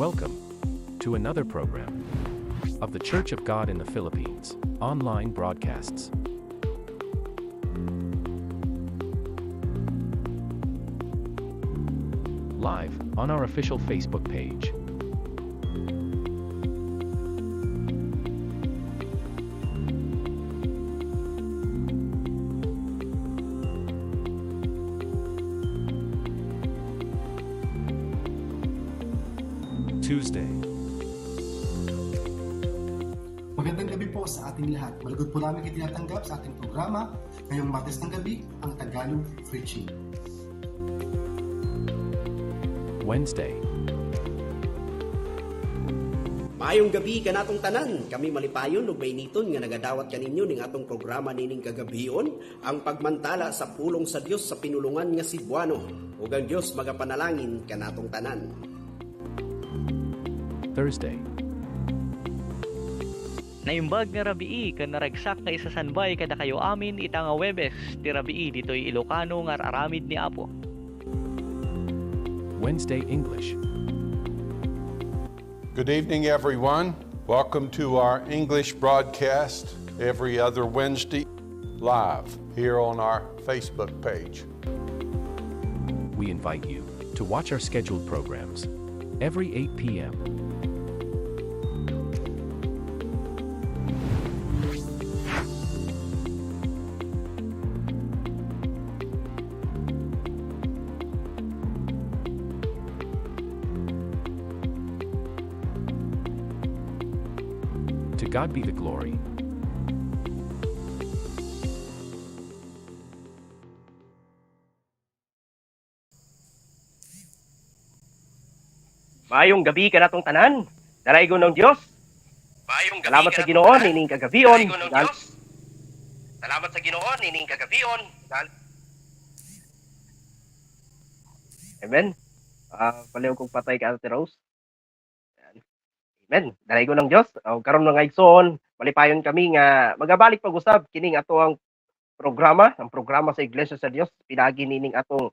Welcome to another program of the Church of God in the Philippines online broadcasts. Live on our official Facebook page. Tuesday. Magandang gabi po sa ating lahat. Malugod po namin kayo tinatanggap sa ating programa ngayong Martes ng gabi, ang Tagalog Preaching. Wednesday. Maayong gabi kanatong tanan. Kami malipayon ug mainiton nga nagadawat kaninyo ning atong programa nining kagabion, ang pagmantala sa pulong sa Dios sa pinulungan nga Cebuano. Ug ang Dios magapanalangin kanatong tanan. Thursday. Naimbag nga rabii ken naragsak nga isasanbay kadakayo amin ita nga Huwebes ti rabii ditoy Ilocano nga aramid ni Apo. Wednesday English. Good evening, everyone. Welcome to our English broadcast every other Wednesday, live here on our Facebook page. We invite you to watch our scheduled programs every 8 p.m. To God be the glory. Maayong gabi kanatong tanan. Dalaygon ng Dios. Maayong gabi Salamat sa kanatong Ginoo tanan. nining kagabion. Dalaygon ng Dios. Salamat sa Ginoo nining kagabion. Amen. Paliw kong patay ka, Ate Rose. Ayan. Amen. Dalaygon ng Dios. O karon mga igsoon, malipayon kami nga magabalik pag-usab kining ato ang programa, ang programa sa Iglesia sa Dios, pinagi nining atong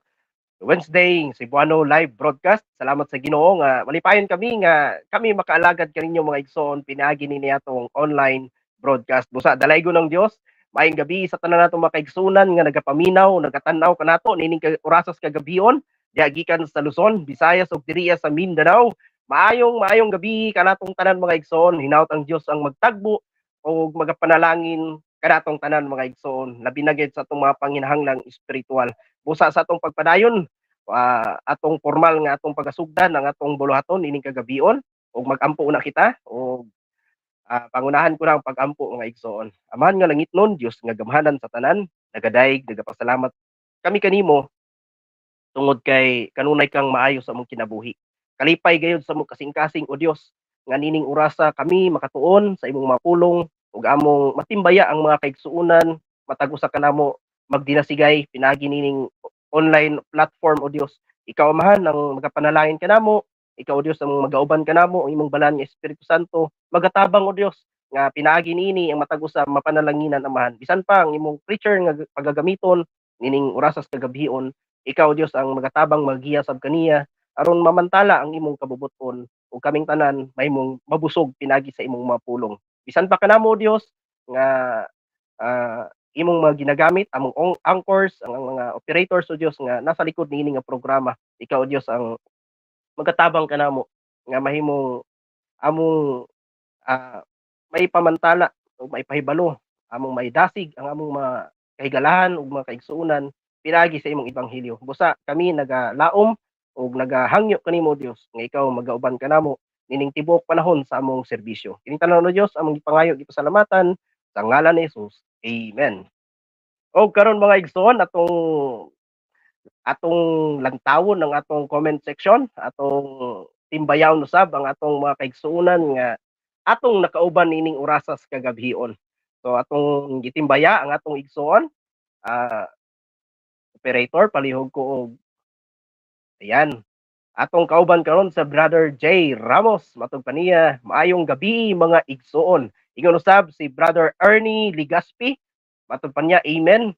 Wednesday Cebuano live broadcast. Salamat sa Ginoo nga malipayon kami nga kami makaalagad kaninyo mga igsoon pinaagi nini atong online broadcast. Busa dalaygon ng Dios. Maayong gabi sa tanan natong mga kaigsunan nga nagapaminaw, nagatan-aw kanato nining orasas kagabion, diha gikan sa Luzon, Visayas ug diriya sa Mindanao. Maayong maayong gabi kanatong tanan mga igsoon. Hinaut ang Dios ang magtagbo ug magapanalangin kanatong tanan mga igsoon. Labi na gyud sa atong mga panginahanglang espiritual. Busa sa atong pagpadayon, atong formal nga atong pagasugdan ang atong buluhaton ining kagabion ug magampo una kita ug pangunahan ko na ang pagampo mga igsoon. Amahan nga langitnon, Dios nga gamhanan sa tanan, nagadayeg, nagapasalamat kami kanimo tungod kay kanunay kang maayo sa among kinabuhi. Kalipay gayud sa among kasing-kasing o Dios nga nining orasa kami makatuon sa imong mga pulong ug among matimbaya ang mga kaigsuonan, matag usa kanamo magdinasigay pinaagi nining online platform o Dios. Ikaw, Amahan, ang magapanalangin kanamo, ikaw, o Dios, ang magauban kanamo, ang imong balaan nga Espiritu Santo magatabang, o Dios, nga pinaagi niini ang matag usa mapanalanginan, Amahan. Bisan pa ang imong preacher nga pagagamiton nining orasas kagabion, ikaw, Dios, ang magatabang magiya sab kaniya aron mamantala ang imong kabubuton ug kaming tanan mahimong mabusog pinagi sa imong mga pulong. Bisan pa kanamo, Dios, nga imong mga ginagamit among anchors, ang mga operators, o Dios, nga nasa likod niini nga programa, ikaw, o Dios, ang magatabang kanamo nga mahimong among may pamantala o maipahibalo, among maidasig ang among mga kahigalahan ug mga kaigsuonan pinaagi sa imong ebanghelyo. Busa kami nagalaom ug nagahangyo kanimo, Dios, nga ikaw magauban kanamo nining tibuok panahon sa among serbisyo. Kining tanan, o Dios, among gipangayo, gipasalamatan sa ngalan ni Jesus. Amen. O karon, mga igsoon, atong lantawon ang atong comment section, atong timbayaw usab ang atong mga kaigsuonan nga atong nakauban nining orasas kagabhion. So atong gitimbaya ang atong igsoon, operator, palihog ko og ayan. Atong kauban karon sa Brother J Ramos, matug pa niya, "Maayong gabi, mga igsoon." Ingon usab si Brother Ernie Ligaspi, matug pa niya, "Amen."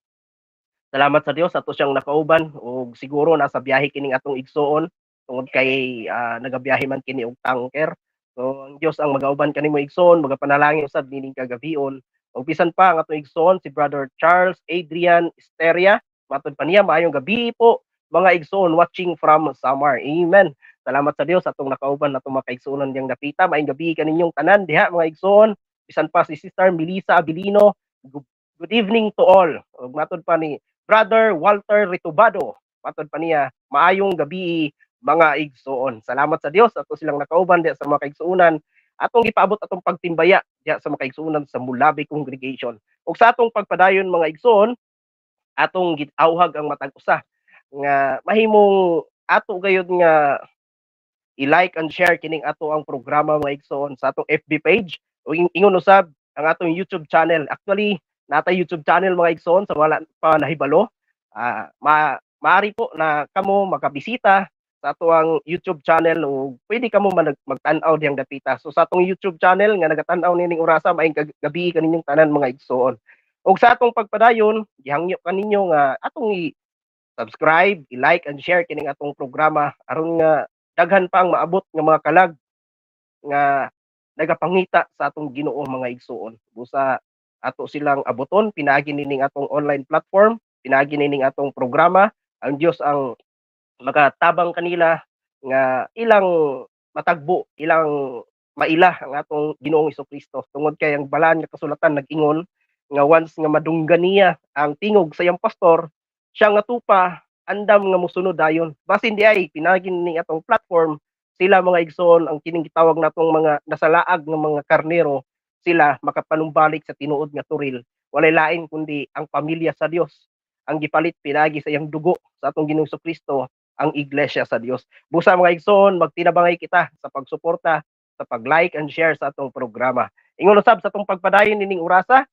Salamat sa Dios ato siyang nakauban ug siguro nasa biyahe kining atong igsoon tungod kay nagabiyahe man kini og tanker. So ang Dios ang magauban kanimo, igsoon, magapanalangin usab nining kagabion. Ug bisan pa ang atong igsoon si Brother Charles Adrian Esteria, matod pa niya, "Maayong gabi po, mga igsoon, watching from Samar." Amen. Salamat sa Dios atong nakauban natong mga kaigsuonan diyang dapita. Maayong gabi kaninyong tanan diha, mga igsoon. Bisan pa si Sister Melissa Abilino, "Good evening to all." Ug matod pa ni Brother Walter Ritubado, matod pa niya, "Maayong gabi, mga igsoon." Salamat sa Dios ato silang nakauban diha sa mga kaigsuonan. Atong gipaabot atong pagtimbaya diha sa mga kaigsuonan sa Mulabi Congregation. Ug sa atong pagpadayon, mga igsoon, atong gitawhag ang matag usa nga mahimong ato gayud nga i-like and share kining ato ang programa, mga igsoon, sa atong FB page o ingon usab ang atong YouTube channel. Actually, natay YouTube channel, mga igsoon, sa wala pa nahibalo. Maari po na kamo makabisita sa ato ang YouTube channel o pwede kamo magtan-aw diyang dapita. So sa atong YouTube channel nga nagatan-aw nining orasa, maayong gabi kaninyong tanan, mga igsoon. Ug sa atong pagpadayon, gihangyo kaninyo nga atong i-subscribe, i-like and share kining atong programa aron nga daghan pa ang maabot nga mga kalag nga nagapangita sa atong Ginoo, mga igsoon. Busa ato silang abuton pinaagi nining atong online platform, pinaagi nining atong programa. Ang Dios ang makatabang kanila nga ilang matagbo, ilang maila ang atong Ginoong Kristo. Tungod kay ang balaan nga kasulatan nag-ingon nga once nga madunggan niya ang tingog sa iyang pastor, siya nga tupa andam nga mosunod dayon. Basin di ay pinaagi ning atong platform sila, mga igsoon, ang kining gitawag natong mga nasalaag nga mga karnero, sila makapanumbalik sa tinuod nga turil. Walay lain kundi ang pamilya sa Dios ang gipalit pinaagi sa iyang dugo sa atong Ginoong Kristo, ang iglesia sa Dios. Busa, mga igsoon, magtinabangay kita sa pagsuporta, sa pag-like and share sa atong programa. Ingon usab sa atong pagpadayon nining orasa,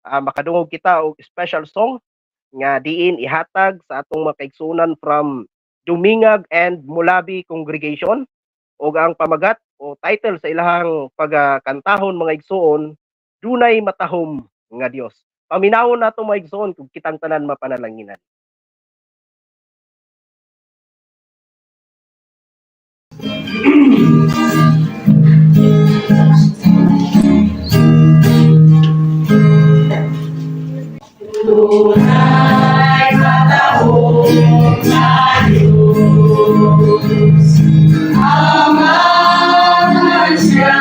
makadungog kita og special song nga diin ihatag sa atong mga kaigsuonan from Dumingag and Mulabi Congregation, ug ang pamagat o title sa ilahang pagkantahon, mga igsoon, "Dunay Matahom nga Dios." Paminawon nato, mga igsoon, kung kitang tanan mapanalanginan. Dunay matahom nga Diyos, Amahan siya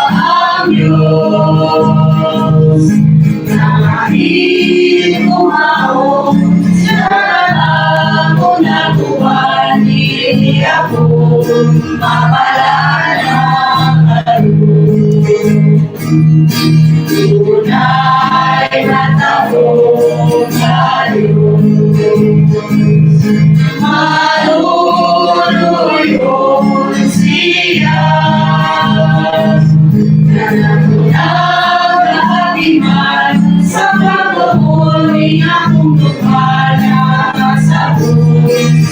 ang Diyos, Nangahit siya ako nakuha, di ako mapalala karon. Dunay matahom nga Diyos, Maluluyon siya, Nanagunag sa pagbuhol ni akong dugana sa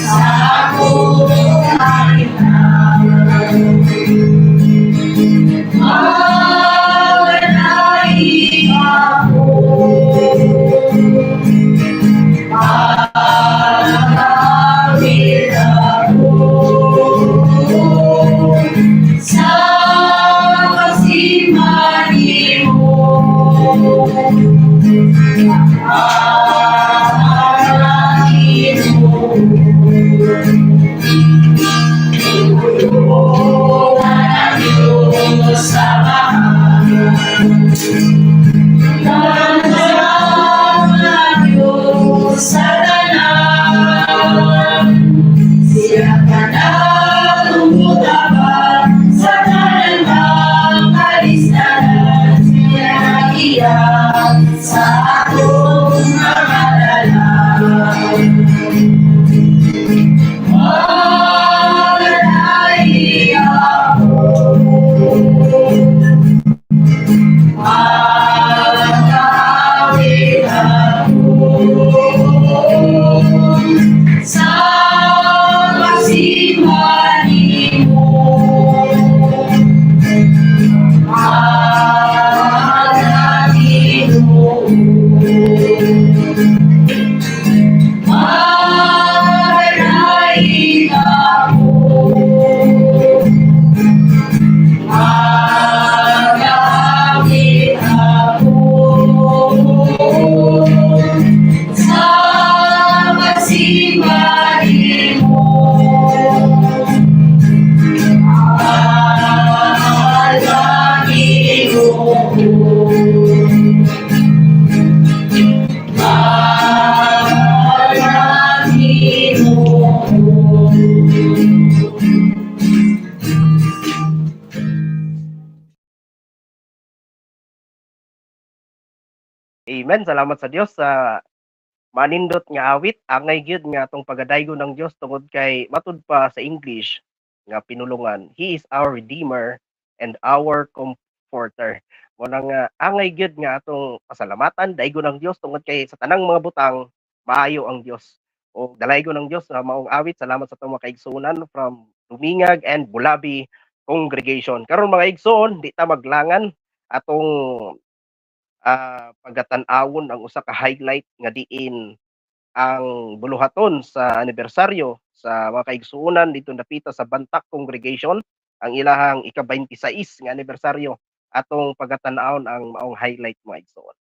sa akong kahitang. Maganaig ako, Pagkawit ako, sa pagsimani mo, Akin mo. Tulungan ang Diyos sa mahal. Lansan ang Diyos sa tanan. Siya ka na tumutapat sa tanan ng kalistanan. Siya iya sa akong mga Amen. Salamat sa Dios sa manindot nga awit, angay gyud nga atong pagadaygon ng Dios tungod kay matud pa sa English nga pinulungan, He is our Redeemer and our Comforter. Mo na nga angay gyud nga atong pasalamatan, daygon ng Dios tungod kay sa tanang mga butang maayo ang Dios. O dalaygon ng Dios sa maong awit. Salamat sa atong mga kaigsuonan from Dumingag and Bulabi congregation. Karon mga igsoon, di ta maglangan atong pagatan-awon ang usa ka highlight nga diin ang buluhaton sa anibersaryo sa mga kaigsuonan dito napita sa Bantak Congregation, ang ilahang ika-26 nga anibersaryo. Atong pagatan-awon ang maong highlight, mga igsoon.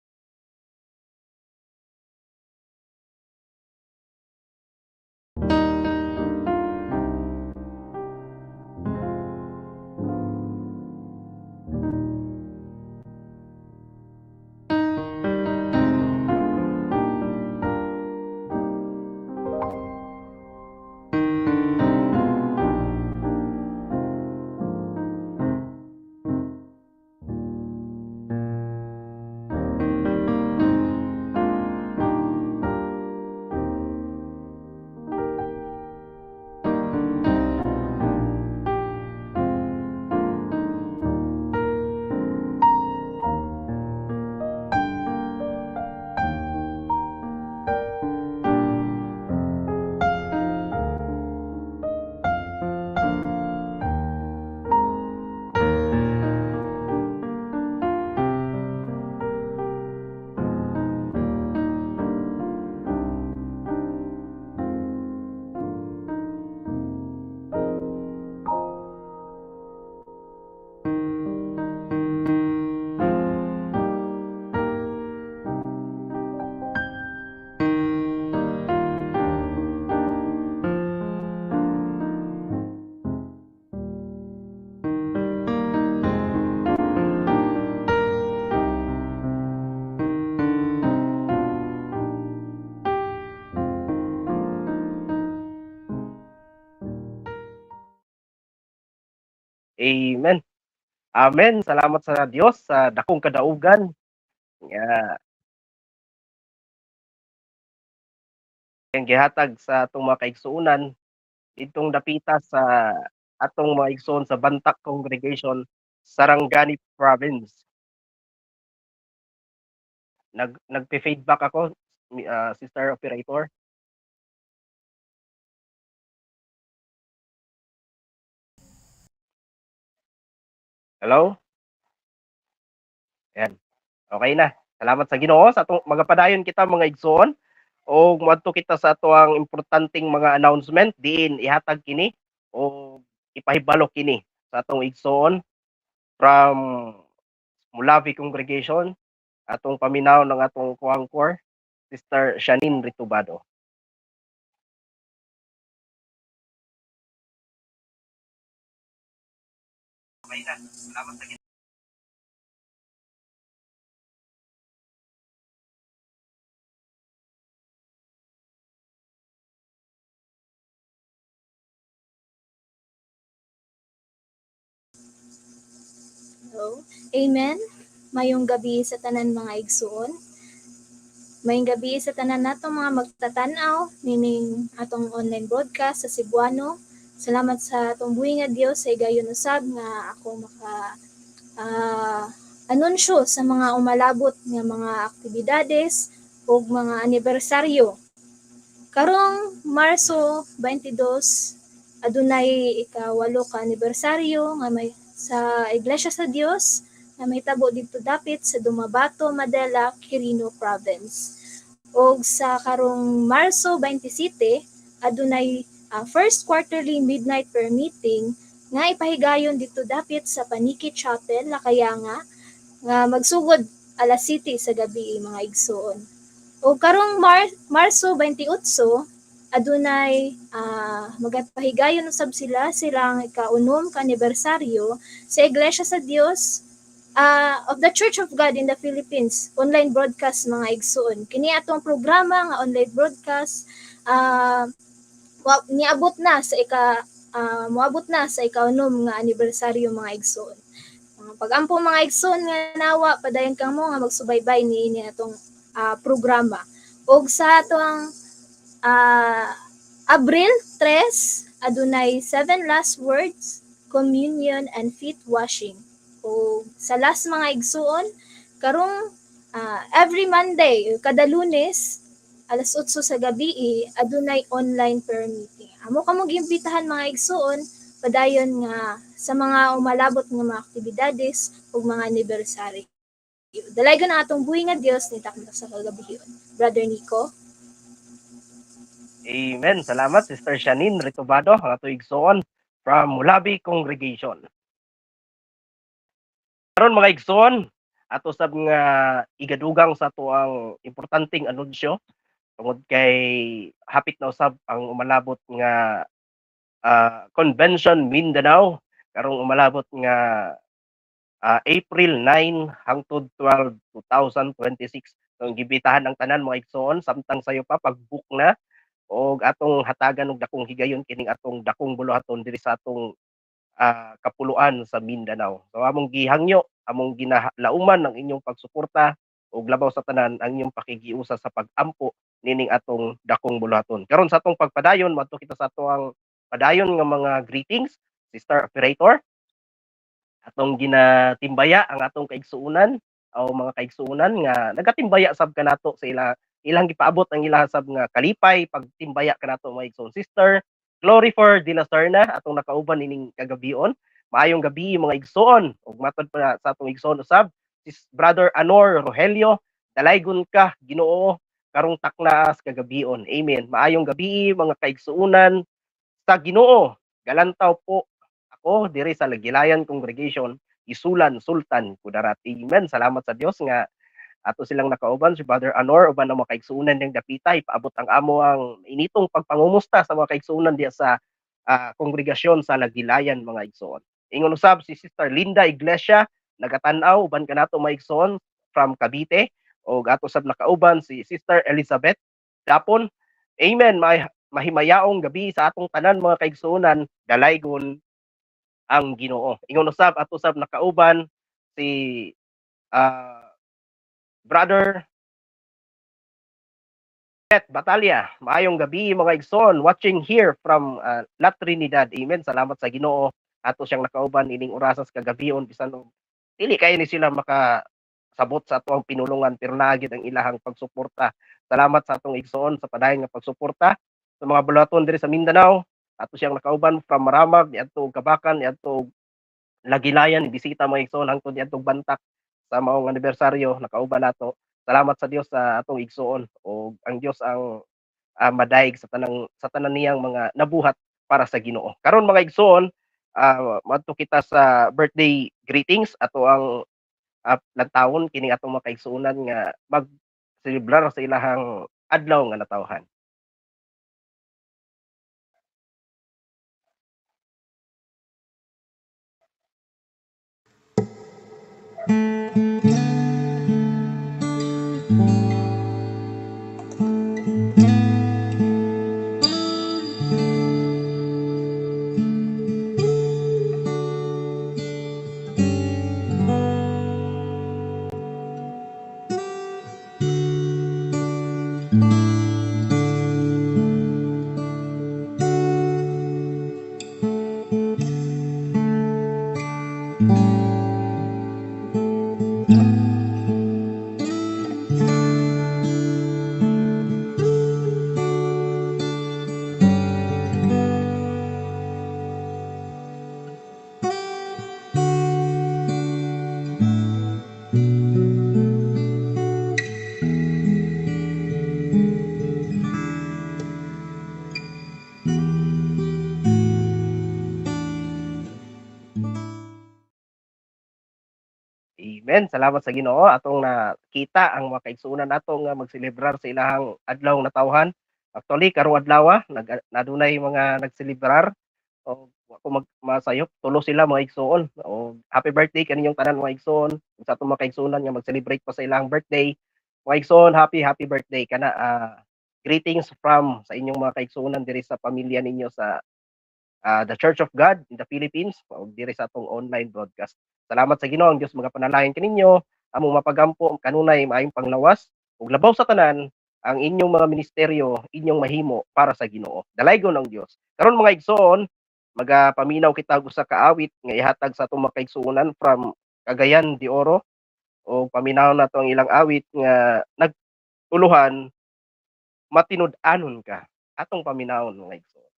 Amen. Amen. Salamat sa Dios sa dakong kadaugan nga ang gihatag sa atong mga kaigsuonan ditong dapita sa atong mga igsoon sa Bantak Congregation, Sarangani Province. Nagpe-feedback ako, Sister Operator. Hello? Ayan. Okay na. Salamat sa Ginoo. Sa atong magapadayon kita mga igsoon o moadto kita sa atoang importanteng mga announcement diin ihatag kini o ipahibalo kini sa atong igsoon from Mulavi Congregation, atong paminaw ng atong co-anchor, Sister Shanine Ritubado. Okay na. Salamat sa Ginoo. Hello. Amen. Mayong gabi sa tanan mga igsuon. Mayong gabi sa tanan natong mga magtatan-aw nining atong online broadcast sa Cebuano. Salamat sa atong buhi nga Dios sa higayon usab nga ako maka anunsyo sa mga umalabot nga mga aktibidades ug mga anibersaryo. Karong Marso 22 adunay ika-8 ka anibersaryo nga may sa Iglesia sa Dios na mahitabo didto dapit sa Dumabato, Madela, Quirino Province. Og sa karong Marso 27 adunay first quarterly midnight prayer meeting nga ipahigayon didto dapit sa Paniki Chapel, Lakayanga, nga magsugod alas 7 sa gabi, mga igsoon. Og karong Marso 28 adunay magapahigayon usab sila silang ikaunom ka anibersaryo sa Iglesia sa Dios of the Church of God in the Philippines online broadcast, mga igsoon. Kini atong programa nga online broadcast niabot na sa ika moabot na sa ikaunom nga anibersaryo, mga igsoon. Mga pagampo mga igsoon nga nawa padayon kamo nga magsubaybay niini atong programa. Og sa atoang Abril 3, adunay seven last words, communion and feet washing. O sa last, mga igsuon, karong every Monday, kada Lunes, alas 8 sa gabi, adunay online prayer meeting. Amo kamo giimbitahan, mga igsuon, padayon nga sa mga umalabot nga mga aktibidades ug mga anibersaryo. Dalaygon ang atong buhi nga Dios ni takna sa kagabion. Brother Nico. Amen. Salamat, Sister Janine Ritubado, ang ato igsoon from Mulabi Congregation. Karon, mga igsoon, ato sab nga igadugang sa ato ang importanteng anunsyo tungod kay hapit na usab ang umalabot nga Convention Mindanao karong umalabot nga April 9 hangtod 12, 2026. So giimbitahan ang tanan, mga igsoon, samtang sayo pa pag-book na og atong hatagan og dakong higayon kining atong dakong buluhaton diri sa atong kapuluan sa Mindanao. So among gihangyo, among ginalauman ang inyong pagsuporta ug labaw sa tanan ang inyong pakigiusa sa pag-ampo nining atong dakong buluhaton. Karon sa atong pagpadayon, madto kita sa atoang padayon nga mga greetings, Sister Operator. Atong ginatimbaya ang atong kaigsuonan o mga kaigsuonan nga nagatimbaya sab kanato sa ila ilang gipaabot ang ilang sab nga kalipay pagtimbaya kanato, mga igsoon. Sister Glory for De La Serna, atong nakauban ining kagabion. Maayong gabi, mga igsoon. Ug matod pa sa atong igsoon usab, si Brother Anor Rogelio, "Dalaygon ka, Ginoo, karong taknaas kagabion." Amen. Maayong gabi, mga kaigsuonan sa Ginoo. Galantaw po ako diri sa Lagilayan Congregation, Isulan, Sultan Kudarat. Amen. Salamat sa Dios nga ato silang nakauban, si Brother Anor uban ang mga kaigsuonan niyang dapita. Ipaabot ang amo ang initong pagpangumusta sa mga kaigsuonan diya sa kongregasyon sa Lagilayan, mga igsoon. Ingon usab si Sister Linda Iglesia, nagatan-aw uban kanato, mga igsoon, from Cavite, og ato sab nakauban si Sister Elizabeth Dapon. Amen. May mahimayaong gabi sa atong tanan, mga kaigsuonan. Dalaygon ang Ginoo. Ingon usab, ato sab nakauban si Brother Pet Batalya. "Maayong gabi, mga igsoon, watching here from La Trinidad." Amen. Salamat sa Ginoo. Ato siyang nakauban ining orasas kagabion, bisan og dili kay ni sila maka sabot sa atoang pinulungan, pero naa gyud ang ilahang pagsuporta. Salamat sa atong igsoon sa padayon nga pagsuporta sa mga buluhaton diri sa Mindanao. Ato siyang nakauban from Maramag, niadto og Kabakan, niadto og Lagilayan, bisita, mga igsoon, hangtod niadto og Bantak sa maong anibersaryo nakauban nato. Salamat sa Dios sa atong igsoon ug ang Dios ang madaig sa tanan niyang mga nabuhat para sa Ginoo. Karon, mga igsoon, moadto kita sa birthday greetings. Ato ang lantawon kining atong mga kaigsuonan nga mag-celebrar sa ilahang adlaw nga natawhan. Amen. Salamat sa Ginoo, atong nakita ang mga kaigsuonan nato nga magselebrar sa ilahang adlaw natawhan. Actually, karong adlaw nag nadunay mga nagselebrar o wa ko mag masayop, tulo sila, mga igsoon. O happy birthday kaninyong tanan, mga igsoon. Sa atong mga kaigsuonan nga mag-celebrate pa sa ilang birthday. Mga igsoon, happy happy birthday kana, greetings from sa inyong mga kaigsuonan diri sa pamilya ninyo sa the Church of God in the Philippines o diri sa atong online broadcast. Salamat sa Ginoo, ang Dios magapanalangin kaninyo, among mapagampo kanunay maayong panglawas. Ug labaw sa tanan, ang inyong mga ministeryo inyong mahimo para sa Ginoo. Dalaygon ang Dios. Karon mga igsoon, magapaminaw kita og usa ka awit nga ihatag sa atong mga kaigsuonan from Cagayan de Oro, o paminaw nato ang ilang awit nga nagtuluhan "Matinud-anon Ka". Atong paminawon, mga igsoon.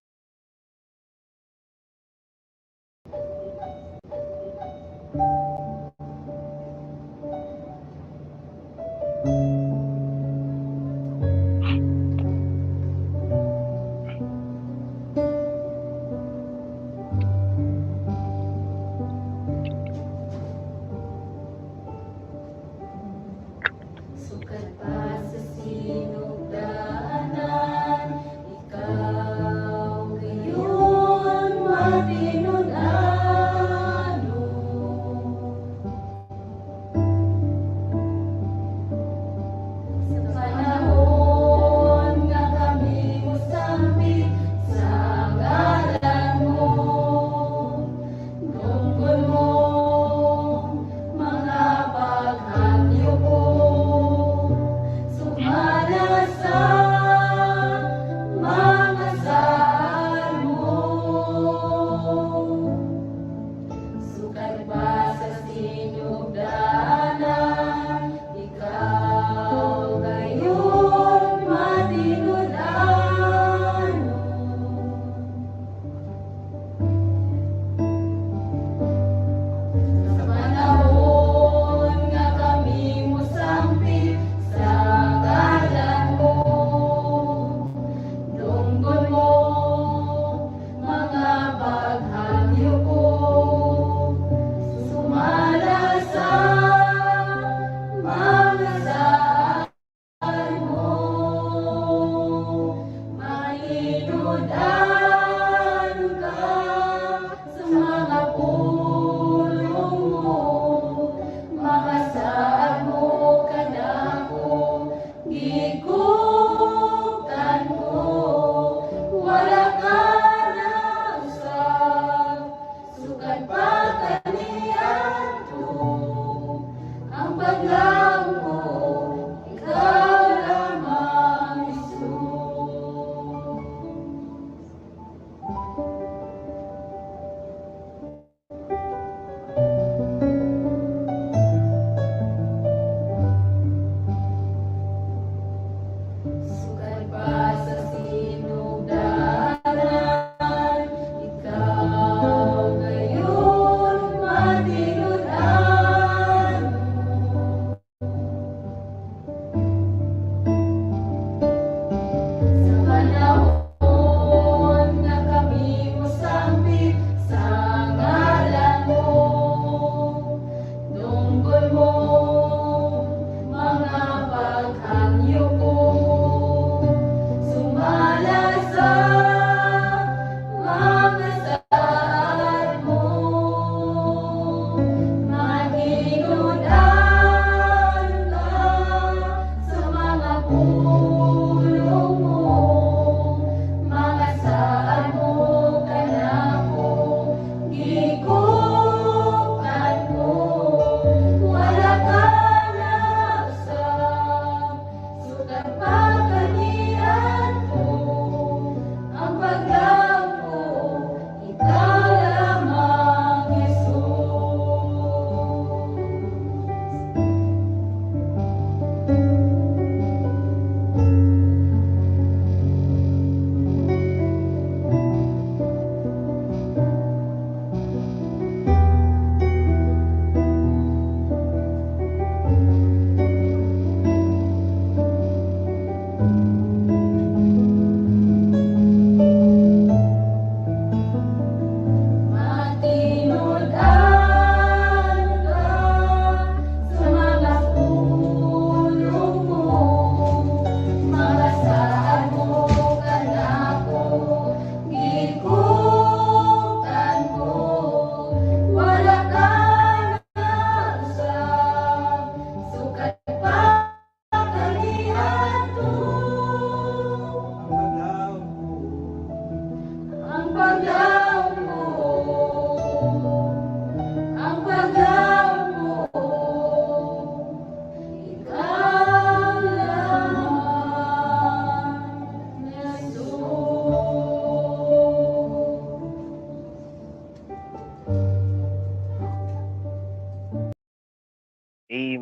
Sukat pa sa sinugdanan, ikaw ngayon matinud-anon.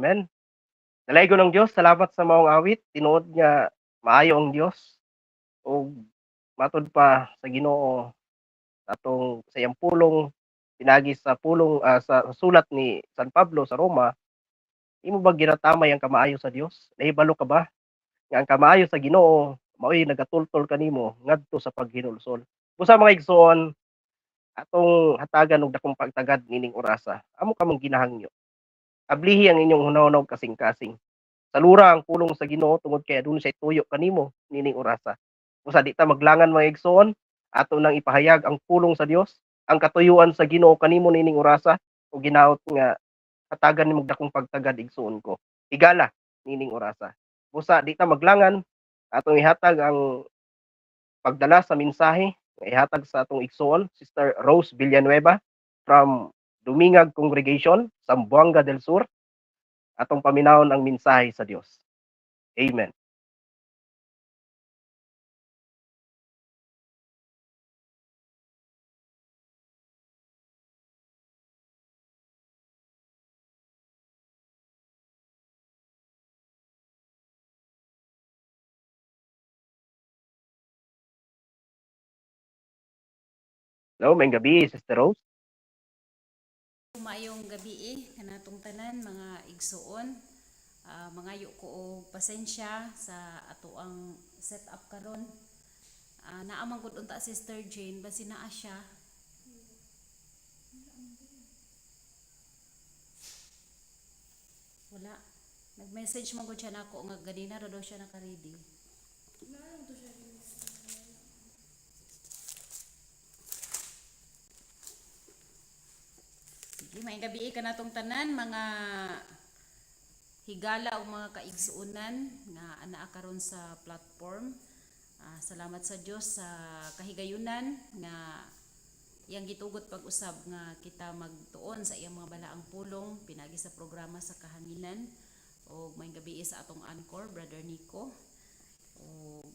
Amen. Dalaygon ang Dios, salamat sa maong awit. Tinuod nga maayo ang Dios ug matud pa sa Ginoo atong sa iyang pulong pinagi sa pulong sa sulat ni San Pablo sa Roma. Imo ba ginatamay ang kamaayo sa Dios? Nahibalo ka ba nga ang kamaayo sa Ginoo maoy nagatultol kanimo ngadto sa paghinulsol? Busa mga igsoon, atong hatagan og dakong pagtagad nining orasa. Amo kamong ginahangyo. Ablihi ang inyong hunahuna og kasing-kasing. Salura ang pulong sa Ginoo tungod kay aduna siya tuyo kanimo nining orasa. Busa di ta maglangan mga igsoon, ato nang ipahayag ang pulong sa Dios, ang katuyuan sa Ginoo kanimo nining orasa ug ginaot nga hatagan nimo dakong pagtagad, igsoon ko. Higala nining orasa. Busa di ta maglangan, atong ihatag ang pagdala sa mensahe nga ihatag sa atong igsoon, Sister Rose Villanueva from Dumingag Congregation, Zamboanga del Sur. Atong paminawon ang mensahe sa Dios. Amen. Hello, maayong gabi, Sister Rose. Maayong gabi kanatong tanan mga igsuon. Mangayo ko og pasensya sa ato ang setup karon. Naa man gud unta Sister Jane, basi naa siya. Wala. Nag-message man gud siya nako nga ganina ra daw siya naka-ready. Sige, maayong gabi kanatong tanan mga higala o mga kaigsuonan nga anaa karon sa platform. Salamat sa Dios sa kahigayunan nga iyang gitugot pag-usab nga kita magtuon sa iyang mga balaang pulong pinagi sa programa sa kahanginan. Og maayong gabi sa atong anchor, Brother Nico. Og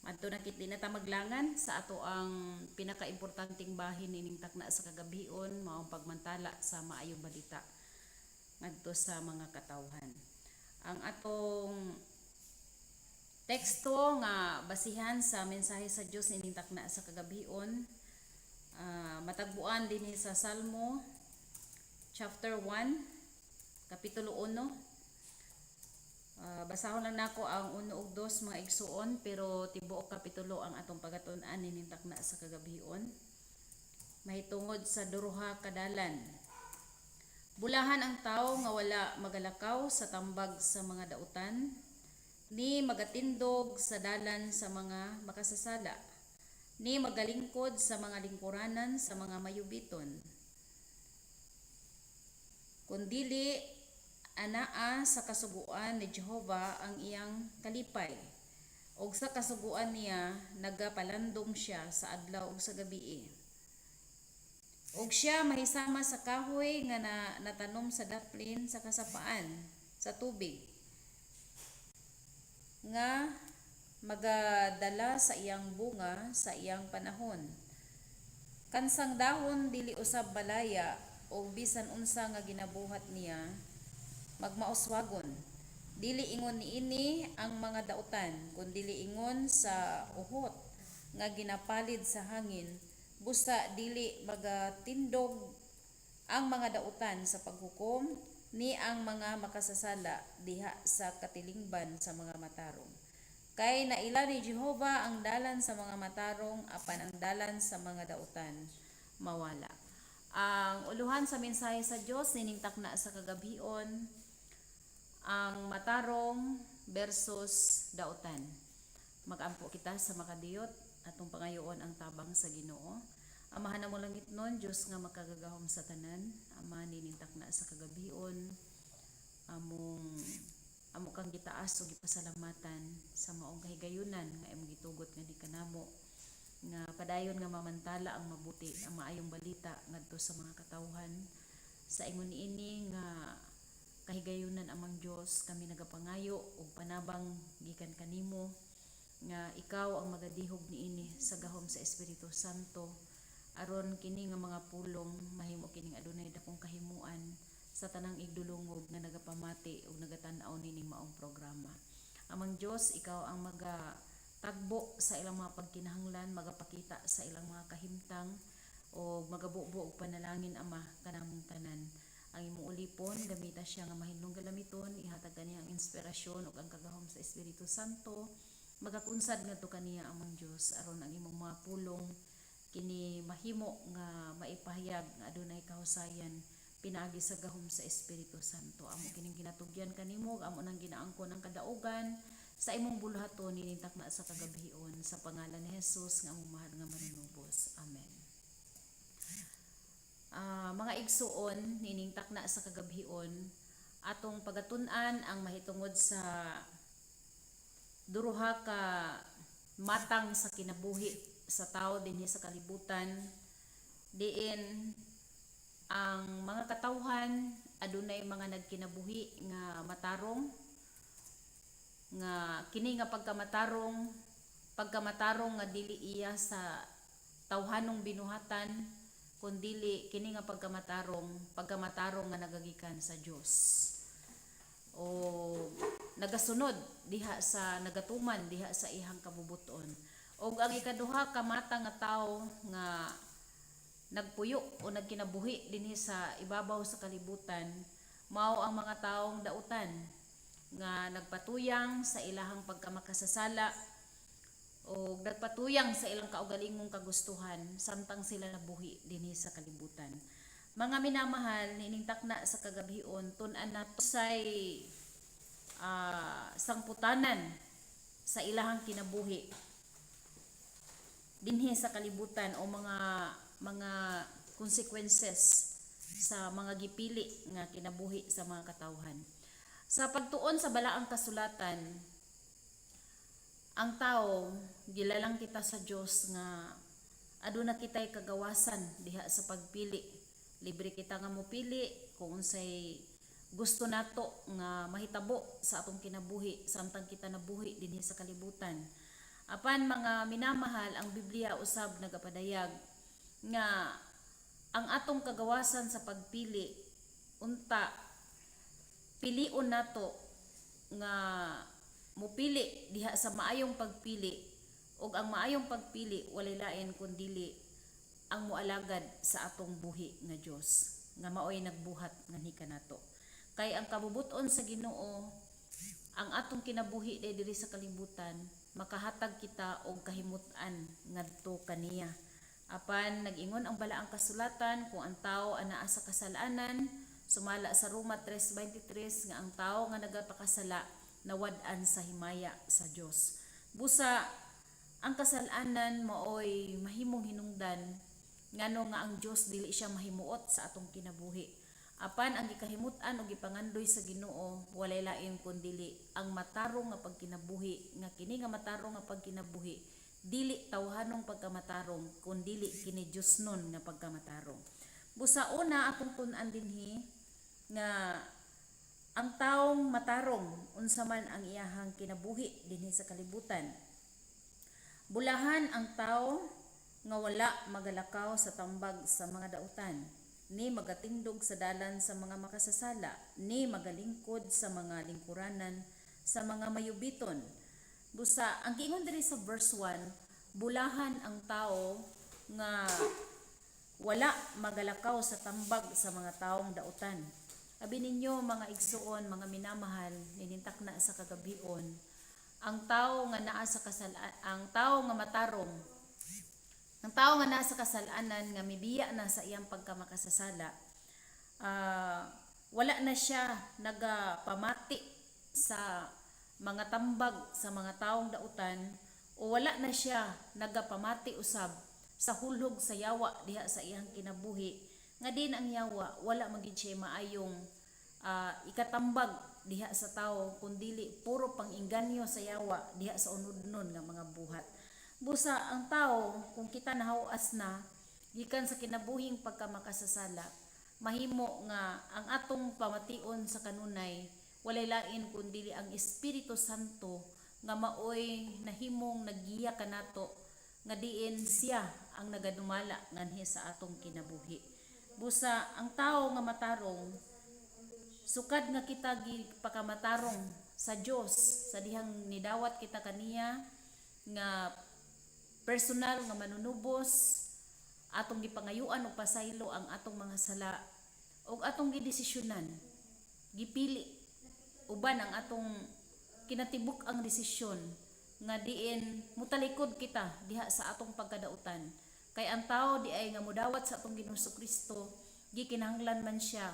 adto na kit di na ta maglangan sa ato ang pinakaimportanteng bahin nining takna sa kagabion, maong pagmantala sa maayong balita ngadto sa mga katawhan. Ang atong teksto nga basihan sa mensahe sa Dios nining takna sa kagabion, matagbuan dinhi sa Salmo chapter 1, kapitulo 1. Basahon lang nako ang 1 ug 2 mga igsuon, pero tibuok kapitulo ang atong pagatun-an nining takna sa kagabion. Mahitungod sa duruha kadalan. Bulahan ang tawo nga wala magalakaw sa tambag sa mga dautan, ni magatindog sa dalan sa mga makasasala, ni magalingkod sa mga lingkuranan sa mga mayubiton. Kundili anaa sa kasuguan ni Jehova ang iyang kalipay, ug sa kasuguan niya nagapalandong siya sa adlaw ug sa gabii. Ug siya mahisama sa kahoy nga natanom sa daplin sa kasapaan sa tubig, nga magadala sa iyang bunga sa iyang panahon. Kansang dahon dili usab balaya, ug bisan unsa nga ginabuhat niya magmauswagon. Dili ingon niini ang mga dautan, kun dili ingon sa uhot nga ginapalid sa hangin. Busa dili magatindog ang mga dautan sa paghukom, ni ang mga makasasala diha sa katilingban sa mga matarong. Kay naila ni Jehova ang dalan sa mga matarong, apan ang dalan sa mga dautan mawala. Ang uluhan sa mensahe sa Dios nining takna sa kagabion, ang matarong versus dautan. Magampo kita sa makadiyot, atong pangayoon ang tabang sa Ginoo. Amahan mo langit nun, Diyos nga makagagahom sa tanan. Ama, nining takna sa kagabion, amo kang gitaas ug gipasalamatan sa maong kahigayunan nga imong gitugot nga ni kanamo nga padayon nga mamantala ang mabuti, ang maayong balita ngadto sa mga katawhan. Sa ingon niini nga kahigayunan, amang Dios, kami nagapangayo og panabang gikan kanimo nga ikaw ang magadihog niini sa gahom sa Espiritu Santo, aron kini nga mga pulong mahimo kining adunay dakong kahimuan sa tanang igdulungog nga nagapamati ug nagatan-aw nining maong programa. Amang Dios, ikaw ang maga tagbo sa ilang mga pagkinahanglan, magapakita sa ilang mga kahimtang o magabubo og panalangin, Ama, kanamong tanan. Ang imong ulipon, gamita siya nga mahinlong galamiton, ihatag kaniya ang inspirasyon ug ang kagahom sa Espiritu Santo. Magakunsad ngadto kaniya, Amang Dios, aron ang imong mga pulong kini mahimo nga maipahayag nga adunay kahusayan pinaagi sa gahom sa Espiritu Santo. Amo kining ginatugyan kanimo, amo nang ginaangkon ang kadaugan sa imong buluhaton nining takna sa kagabhion, sa pangalan ni Jesus nga among mahal nga Manunubos. Amen. Mga igsuon, nining takna sa kagabhion, atong pagatun-an ang mahitungod sa duruha ka matang sa kinabuhi sa tao dinhi sa kalibutan, diin ang mga katawhan adunay mga nagkinabuhi nga matarong, nga kini nga pagkamatarong, pagkamatarong nga dili iya sa tawhanong binuhatan, kundili kini nga pagkamatarong, pagkamatarong nga nagagikan sa Dios o nagasunod diha sa nagatuman diha sa iyang kabubuton. Og ang ikaduha ka mata nga tawo nga nagpuyo o nagkinabuhi dinhi sa ibabaw sa kalibutan mao ang mga taong dautan nga nagpatuyang sa ilahang pagkamakasasala o nagpatuyang sa ilang kaugalingong kagustuhan samtang sila nabuhi dinhi sa kalibutan. Mga minamahal, nining takna sa kagabhion, tun-an nato say sangputanan sa ilahang kinabuhi dinhi sa kalibutan o mga consequences sa mga gipili nga kinabuhi sa mga katawhan. Sa pagtuon sa balaang kasulatan, ang tao gilalang kita sa Dios nga aduna kitay kagawasan diha sa pagpili. Libre kita nga mopili kung unsay gusto nato nga mahitabo sa atong kinabuhi samtang kita nabuhi dinhi sa kalibutan. Apan, mga minamahal, ang Biblia usab nagapadayag nga ang atong kagawasan sa pagpili, unta pilion nato nga mupili diha sa maayong pagpili, ug ang maayong pagpili walay lain kundili ang moalagad sa atong buhi nga Dios nga maoy nagbuhat nganhi kanato. Kay ang kabubut-on sa Ginoo, ang atong kinabuhi diri sa kalibutan makahatag kita og kahimut-an ngadto kaniya. Apan nag-ingon ang balaang kasulatan, kung ang tao anaa sa kasalanan, sumala sa Roma 3:23, nga ang tao nga nagapakasala nawad-an sa himaya sa Dios. Busa ang kasalanan maoy mahimong hinungdan ngano nga ang Dios dili siya mahimuot sa atong kinabuhi. Apan ang gikahimut-an o gipangandoy sa Ginoo walay lain kundili ang matarong nga pagkinabuhi, nga kini nga matarong nga pagkinabuhi dili tawhanong pagkamatarong, kundili kini Diosnon nga pagkamatarong. Busa una, atong tun-an dinhi nga ang taong matarong, unsa man ang iyahang kinabuhi dinhi sa kalibutan. Bulahan ang tao nga wala magalakaw sa tambag sa mga dautan, ni magatindog sa dalan sa mga makasasala, ni magalingkod sa mga lingkuranan sa mga mayubiton. Busa ang giingon diri sa verse 1, bulahan ang tao nga wala magalakaw sa tambag sa mga taong dautan. Abi ninyo, mga igsuon, mga minamahal, ninintak na sa kagabion, ang tao nga naa sa kasal ang tao nga matarong, ang tao nga naa sa kasalanan nga mibiya na sa iyang pagkamakasasala, wala na siya nagapamati sa mga tambag sa mga taong dautan o wala na siya nagapamati usab sa hulhog sa yawa diha sa iyang kinabuhi, nga din ang yawa wala magid siya maayong ikatambag diha sa tao, kundili puro pang-inganyo sa yawa diha sa unodnon nga mga buhat. Busa ang tao, kung kita nahawas na gikan sa kinabuhing pagkamakasasala, mahimo nga ang atong pamation sa kanunay walay lain kundili ang Espiritu Santo nga maoy nahimong naggiya kanato, nga diin siya ang nagadumala nganhi sa atong kinabuhi. Busa ang tao nga matarong Sukad nga kita gipakamatarong sa Dios sa dihang nidawat kita kaniya nga personal nga manunubos, atong gipangayuan og pasaylo ang atong mga sala ug atong gidesisyonan, gipili uban ang atong kinatibuk ang desisyon nga diin mutalikod kita diha sa atong pagkadautan. Kay ang tao di ay nga mudawat sa atong Ginoong Kristo, gikinahanglan man siya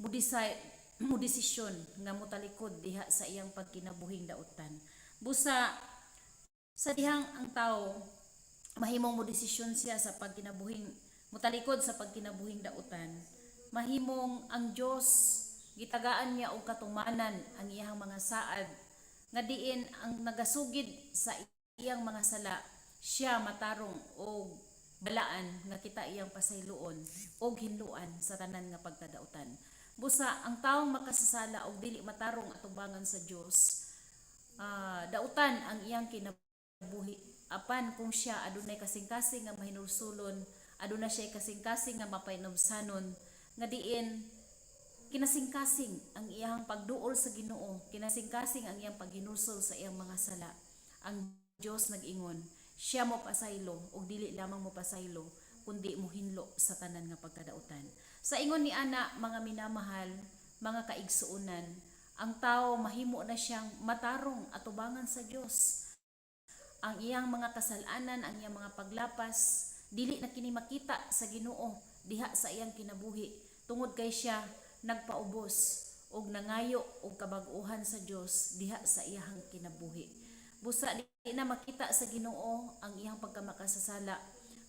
mo-decide, mo desisyon nga mutalikod diha sa iyang pagkinabuhing dautan. Busa sa dihang ang tao mahimong mo desisyon siya sa pagkinabuhing mutalikod sa pagkinabuhing dautan, mahimong ang Dios gitagaan niya og katumanan ang iyang mga saad nga diin ang nagasugid sa iyang mga sala, siya matarong og balaan nga kita iyang pasayloon og hinluan sa tanan nga pagkadautan. Busa ang taong makasasala og dili matarong atubangan sa Dios, dautan ang iyang kinabuhi. Apan kung siya adunay kasing-kasing nga mahinulsulon, aduna siya kasing-kasing nga mapainubsanon nga diin kinasingkasing ang iyang pagduol sa Ginoo, kinasingkasing ang iyang paghinulsol sa iyang mga sala, ang Dios nag-ingon, siya mo pasaylo ug dili lamang mo pasaylo kundi mohinlo sa tanan nga pagkadautan. Sa ingon ni ana, mga minamahal, mga kaigsuonan, ang tao mahimo na siyang matarong atubangan sa Dios. Ang iyang mga kasalanan, ang iyang mga paglapas, dili na kini makita sa Ginoo diha sa iyang kinabuhi tungod kay siya nagpaubos og nangayo og kabag-ohan sa Dios diha sa iyang kinabuhi. Busa di na makita sa Ginoo ang iyang pagkamakasasala,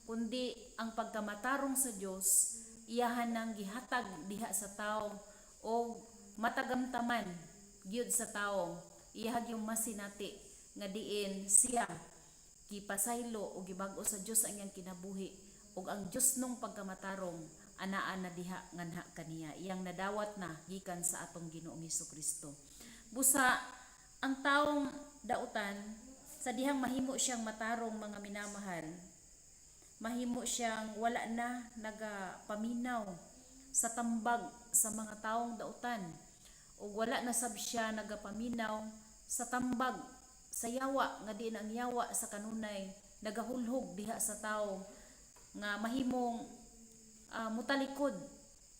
kundi ang pagkamatarong sa Dios iyahan nang gihatag diha sa tao og matagamtaman gyud sa tao, iyahag yung masinati nga diin siya gipasaylo o gibag-o sa Dios ang iyang kinabuhi ug ang Dios nung pagkamatarong anaa na diha nganha kaniya, iyang nadawat na gikan sa atong Ginoong Kristo. Busa ang taong dautan, sa dihang mahimo siyang matarong, mga minamahal, mahimo siyang wala na nagapaminaw sa tambag sa mga taong dautan ug wala na sab siya nagapaminaw sa tambag sa yawa, nga diin ang yawa sa kanunay nagahulhog diha sa tao nga mahimong mutalikod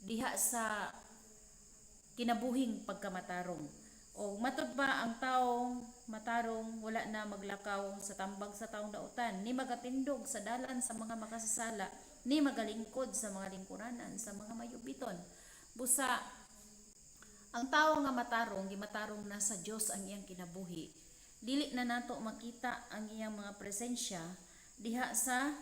diha sa kinabuhing pagkamatarong. O matud pa, ang taong matarong wala na maglakaw sa tambag sa taong dautan, ni magatindog sa dalan sa mga makasasala, ni magalingkod sa mga lingkuranan sa mga mayubiton. Busa ang tao nga matarong, gimatarong na sa Dios ang iyang kinabuhi, dili na nato makita ang iyang mga presensya diha sa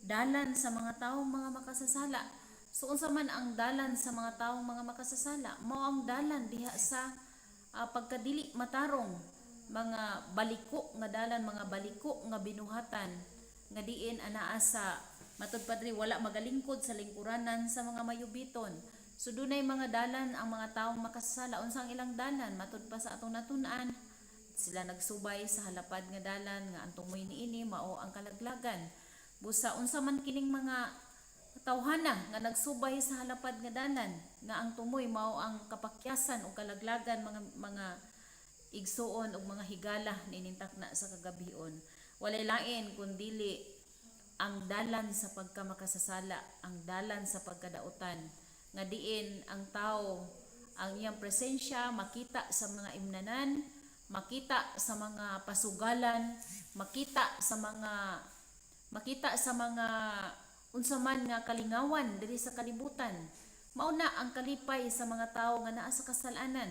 dalan sa mga taong mga makasasala. So unsa man ang dalan sa mga taong mga makasasala? Mao ang dalan diha sa pagkadili matarong, mga baliko nga dalan, mga baliko nga binuhatan nga diin anaa sa matud padre wala magalingkod sa lingkuranan sa mga mayubiton. So dunay mga dalan ang mga taong makasasala. Unsa ang ilang dalan? Matud pa sa atong natun-an, sila nagsubay sa halapad nga dalan nga ang tumoy niini mao ang kalaglagan. Busa unsa man kining mga tawhana nga nagsubay sa halapad nga dalan nga ang tumoy mao ang kapakyasan o kalaglagan, mga igsuon ug mga higala nining takna sa kagabion? Walay lain kundili ang dalan sa pagkamakasasala, ang dalan sa pagkadautan nga diin ang tao, ang iyang presensya makita sa mga imnanan, makita sa mga pasugalan, makita sa mga unsa man nga kalingawan diri sa kalibutan. Mao na ang kalipay sa mga tawo nga naa sa kasalanan.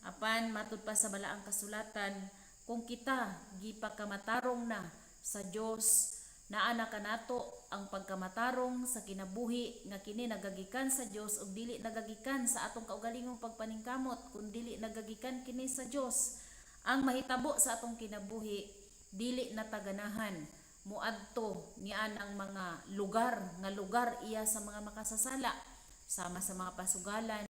Apan matud pa sa balaang kasulatan, kung kita gipakamatarong na sa Dios, naa na kanato ang pagkamatarong sa kinabuhi nga kini nagagikan sa Dios ug dili nagagikan sa atong kaugalingong pagpaningkamot, kun dili nagagikan kini sa Dios. Ang mahitabo sa atong kinabuhi, dili na taganahan muadto niya ang mga lugar nga lugar iya sa mga makasasala, sama sa mga pasugalan,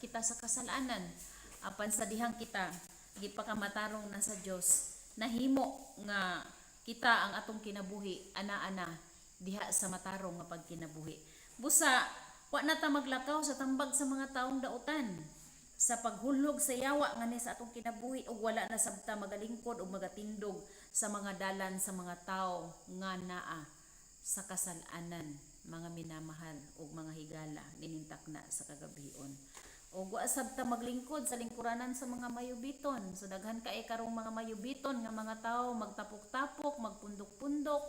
kita sa kasalanan. Apan sa dihang kita gipakamatarong na sa Dios, Nahimo nga kita ang atong kinabuhi ana-ana diha sa matarong nga pagkinabuhi. Busa wa na ta maglakaw sa tambag sa mga taong dautan sa paghulog sa yawa ngani sa atong kinabuhi, ug wala na sabta magalingkod ug magatindog sa mga dalan sa mga tao nga naa sa kasalanan, mga minamahal ug mga higala ninintakna sa kagabion. Ug wa sabta maglingkod sa lingkuranan sa mga mayubiton. So daghan kay karong mga mayubiton nga mga tao, magtapok-tapok, magpundok-pundok,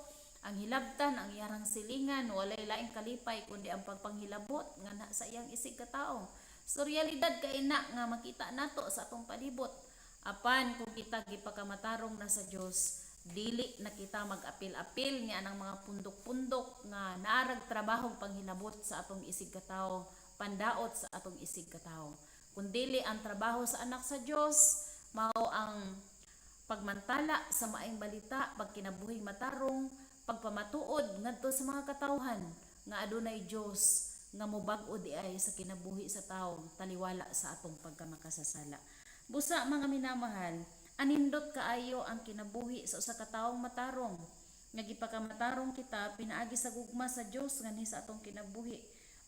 ang hilabtan, ang iyarang silingan, walay laing kalipay kundi ang pagpanghilabot nga na sa iyang isig katao. So realidad kay na nga makita nato sa atong palibot. Apan kung kita gipakamatarong na sa Dios, dili na kita mag-apil-apil nga anang mga pundok-pundok nga naarag trabahong panghilabot sa atong isig katao, pandaot sa atong isig katao. Kundili ang trabaho sa anak sa Dios mao ang pagmantala sa maayong balita, pagkinabuhing matarong, pagpamatuod ngadto sa mga katawhan nga adunay Dios nga mobag-o di ay sa kinabuhi sa tao taliwala sa atong pagkamakasasala. Busa, mga minamahal, anindot kaayo ang kinabuhi sa usa ka taong matarong nga gipakamatarong kita pinaagi sa gugma sa Dios nganhi sa atong kinabuhi.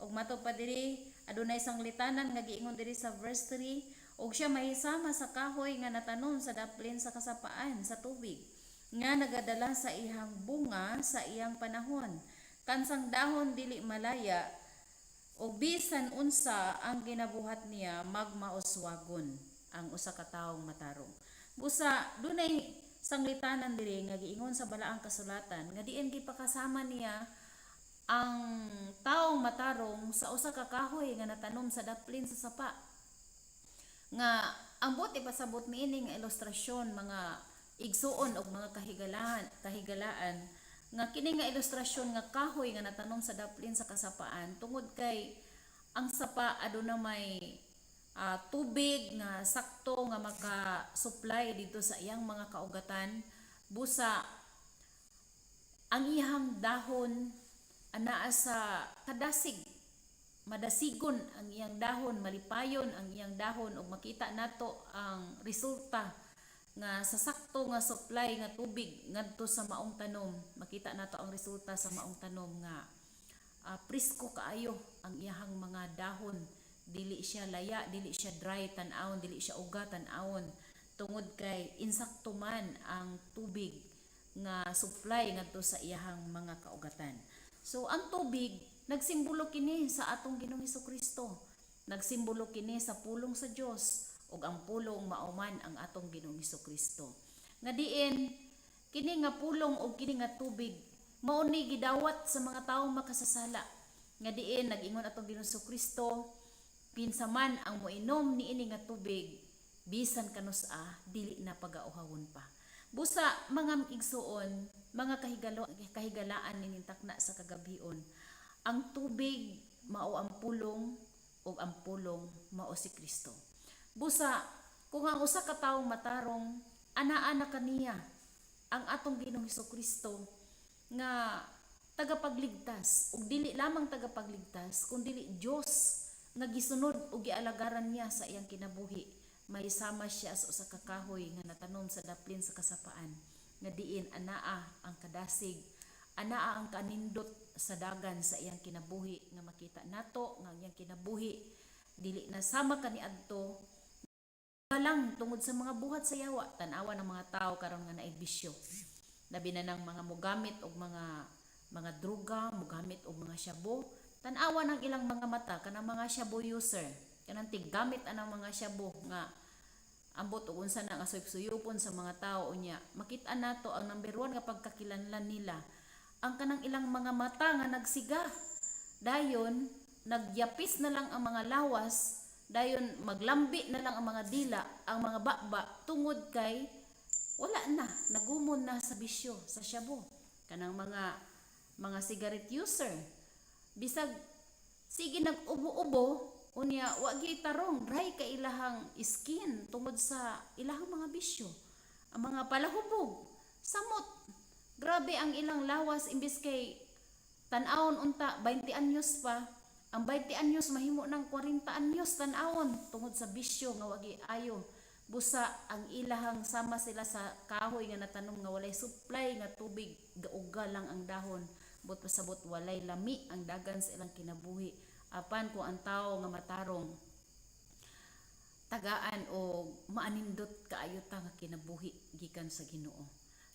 Ug matod pa diri, adunay sanglitanan nga giingon diri sa verse 3, "Ug siya mahisama sa kahoy nga natanom sa daplin sa kasapaan sa tubig, nga nagadala sa iyang bunga sa iyang panahon. Kansang dahon dili malaya, ug bisan unsa ang ginabuhat niya magmauswagon," ang usa ka taong matarong. Busa dunay sanglitanan diri nga giingon sa balaang kasulatan nga diin gipakasama niya ang taong matarong sa usa ka kahoy nga natanom sa daplin sa sapa. Nga ang buot ipasabot niini nga ilustrasyon, mga igsuon og mga kahigalaan, nga kini nga ilustrasyon nga kahoy nga natanom sa daplin sa kasapaan, tungod kay ang sapa aduna may tubig nga sakto nga maka-supply dito sa iyang mga kaugatan. Busa ang iyang dahon anaa sa kadasig, madasigon ang iyang dahon, malipayon ang iyang dahon, ug makita nato ang resulta nga sa sakto nga supply nga tubig ngadto sa maong tanom. Makita nato ang resulta sa maong tanom nga presko kaayo ang iyahang mga dahon, dili siya laya, dili siya dry tan-awon, dili siya uga tan-awon, tungod kay insakto man ang tubig nga supply ngadto sa iyahang mga kaugatan. So ang tubig nagsimbolo kini sa atong Ginoong Kristo. Nagsimbolo kini sa pulong sa Dios, ug ang pulong mao man ang atong Ginoong Kristo. Nga diin kini nga pulong og kini nga tubig mao ni gidawat sa mga taong makasasala. Nga diin nag-ingon atong Ginoong Kristo, "Kinsa man ang moinom niini nga tubig, bisan kanus-a dili na pagauhawon pa." Busa, mga igsuon, mga kahigalaan ninintakna sa kagabion, ang tubig mao ang pulong ug ang pulong mao si Kristo. Busa kung ang usa ka taong matarong anaa na kaniya ang atong Ginoong Kristo nga tagapagligtas, ug dili lamang tagapagligtas kundili Dios nga gisunod ug gialagaran niya sa iyang kinabuhi, may sama siya sa usa ka kahoy nga natanom sa daplin sa kasapaan, nga diin anaa ang kadasig, anaa ang kanindot sa dagan sa iyang kinabuhi, nga makita nato nga ang iyang kinabuhi dili na sama kaniadto lang tungod sa mga buhat sa yawa. Tan-awa ng mga tao karon nga naay bisyo, labi na ng mga mogamit og mga droga, mogamit og mga shabu. Tan-awa ng ilang mga mata, kanang mga shabu user, kanang tiggamit anang mga shabu nga ambot og unsa na nga suyop-suyupon sa mga tao. Unya makita nato ang number 1 nga pagkakilanlan nila, ang kanang ilang mga mata nga nagsiga, dayon nagyapis na lang ang mga lawas, dayon maglambi na lang ang mga dila, ang mga baba, tungod kay wala na, nagumon na sa bisyo sa shabu. Kanang mga cigarette user, bisag sige nag-ubo-ubo, unya wa gyud tarong, dry ka ilahang skin tungod sa ilahang mga bisyo. Ang mga palahubog, samot, grabe ang ilang lawas. Imbis kay tan-awon unta 20 anyos pa, ang 20 anyos mahimo ng 40 anyos tan-awon tungod sa bisyo nga wagi ayo. Busa ang ilahang sama sila sa kahoy nga natanom nga walay supply nga tubig, gauga lang ang dahon. But pasabot walay lami ang dagan sa ilang kinabuhi. Apan kung ang tawo nga matarong, tagaan o maanindot kaayo ta nga kinabuhi gikan sa Ginoo.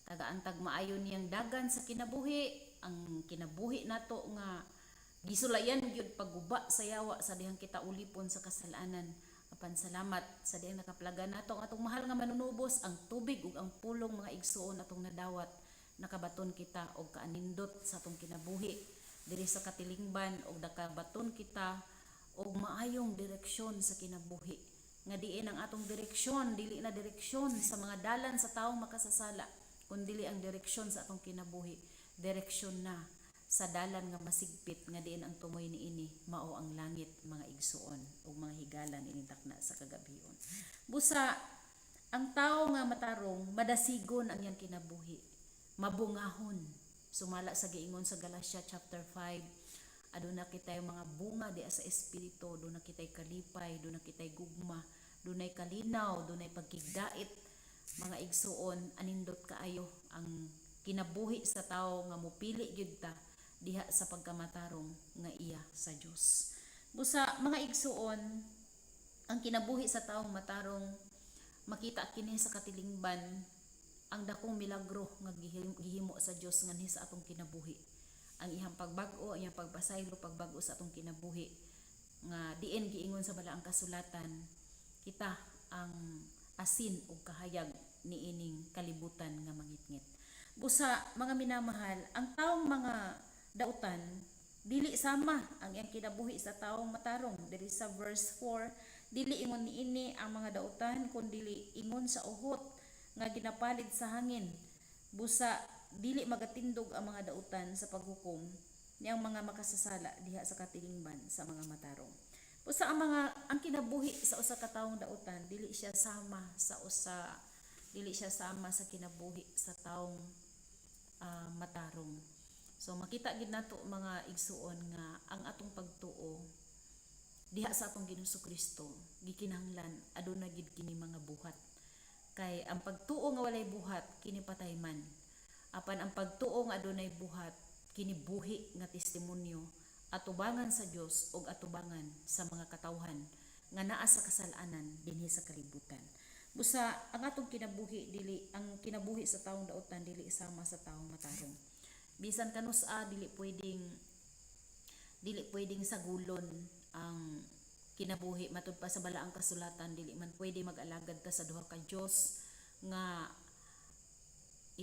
Tagaan tag maayo niyang dagan sa kinabuhi, ang kinabuhi nato nga gisulayan gyud pagguba sa yawa sa dihang kita ulipon sa kasalanan. Apan salamat sa dihang nakaplagan nato ang atong mahal nga manunubos, ang tubig ug ang pulong, mga igsuon, atong nadawat, nakabaton kita og kaanindot sa atong kinabuhi diri sa katilingban og nakabaton kita og maayong direksyon sa kinabuhi nga diin ang atong direksyon dili na direksyon sa mga dalan sa taong makasasala, kundili ang direksyon sa atong kinabuhi direksyon na sa dalan nga masigpit nga diin ang tumoy niini mao ang langit, mga igsuon ug mga higala niining takna sa kagabion. Busa ang tawo nga matarong, madasigon ang iyang kinabuhi, mabungahon, sumala sa giingon sa Galatia chapter 5. Aduna kitay mga bunga di sa espiritu. Aduna kitay kalipay, aduna kitay gugma, dunay kalinaw, dunay pagkigdait. Mga igsuon, anindot kaayo ang kinabuhi sa tawo nga mupili gyud ta diha sa pagkamatarong nga iya sa Dios. Busa, mga igsuon, ang kinabuhi sa taong matarong, makita kini sa katilingban ang dakong milagro nga gihimo sa Dios nganhi sa atong kinabuhi, ang iyang pagbag-o, ang iyang pagpasaylo, pagbag-o sa atong kinabuhi nga diin giingon sa balaang kasulatan, kita ang asin ug kahayag niining kalibutan nga mangitngit. Busa, mga minamahal, ang taong mga dautan dili sama ang iyang kinabuhi sa taong matarong. Diri sa verse 4, dili ingon niini ang mga dautan kun dili ingon sa uhot nga ginapalid sa hangin. Busa dili magatindog ang mga dautan sa paghukom niyang mga makasasala diha sa katilingban sa mga matarong. Usa ang kinabuhi sa usa ka taong dautan dili siya sama sa kinabuhi sa taong matarong. So makita gid nato, mga igsuon, nga ang atong pagtuo diha sa atong Ginoong Kristo gikinahanglan aduna gid kini mga buhat. Kay ang pagtuo nga walay buhat kini patay man. Apan ang pagtuo nga adunay buhat kini buhi nga testimonyo atubangan sa Dios ug atubangan sa mga katawhan nga naa sa kasalanan dinhi sa kalibutan. Busa ang atong kinabuhi dili, ang kinabuhi sa taong dautan dili sama sa taong matarong. Bisan kanus-a dili pwedeng sagulon ang kinabuhi. Matud pa sa balaang kasulatan, dili man pwede mag-alagad ta sa duha ka Dios nga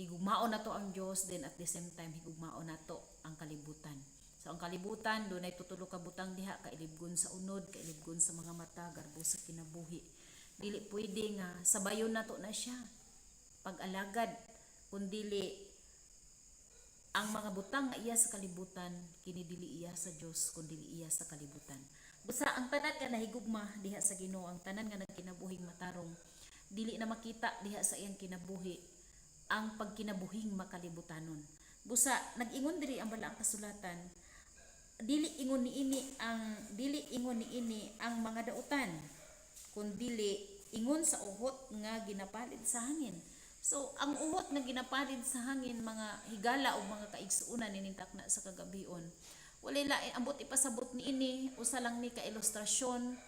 higugmaon nato ang Dios, then at the same time higugmaon nato ang kalibutan. So ang kalibutan, dunay tutulo ka butang diha: kailibgon sa unod, kailibgon sa mga mata, garbo sa kinabuhi. Dili pwede nga sabayon nato na siya pag-alagad, kundili ang mga butang nga iya sa kalibutan kini dili iya sa Dios kun dili iya sa kalibutan. Busa ang tanan nga nahigugma diha sa Ginoo, ang tanan nga nagkinabuhing matarong, dili na makita diha sa iyang kinabuhi ang pagkinabuhing makalibutanon. Busa nag-ingon diri ang balaang kasulatan, dili ingon niini ang mga dautan kun dili ingon sa uhot nga ginapalid sa hangin. So ang uhot nga ginapalid sa hangin, mga higala o mga kaigsuonan nining takna sa kagabion, walay lain ambot ipasabot niini. Usa lang ni ka ilustrasyon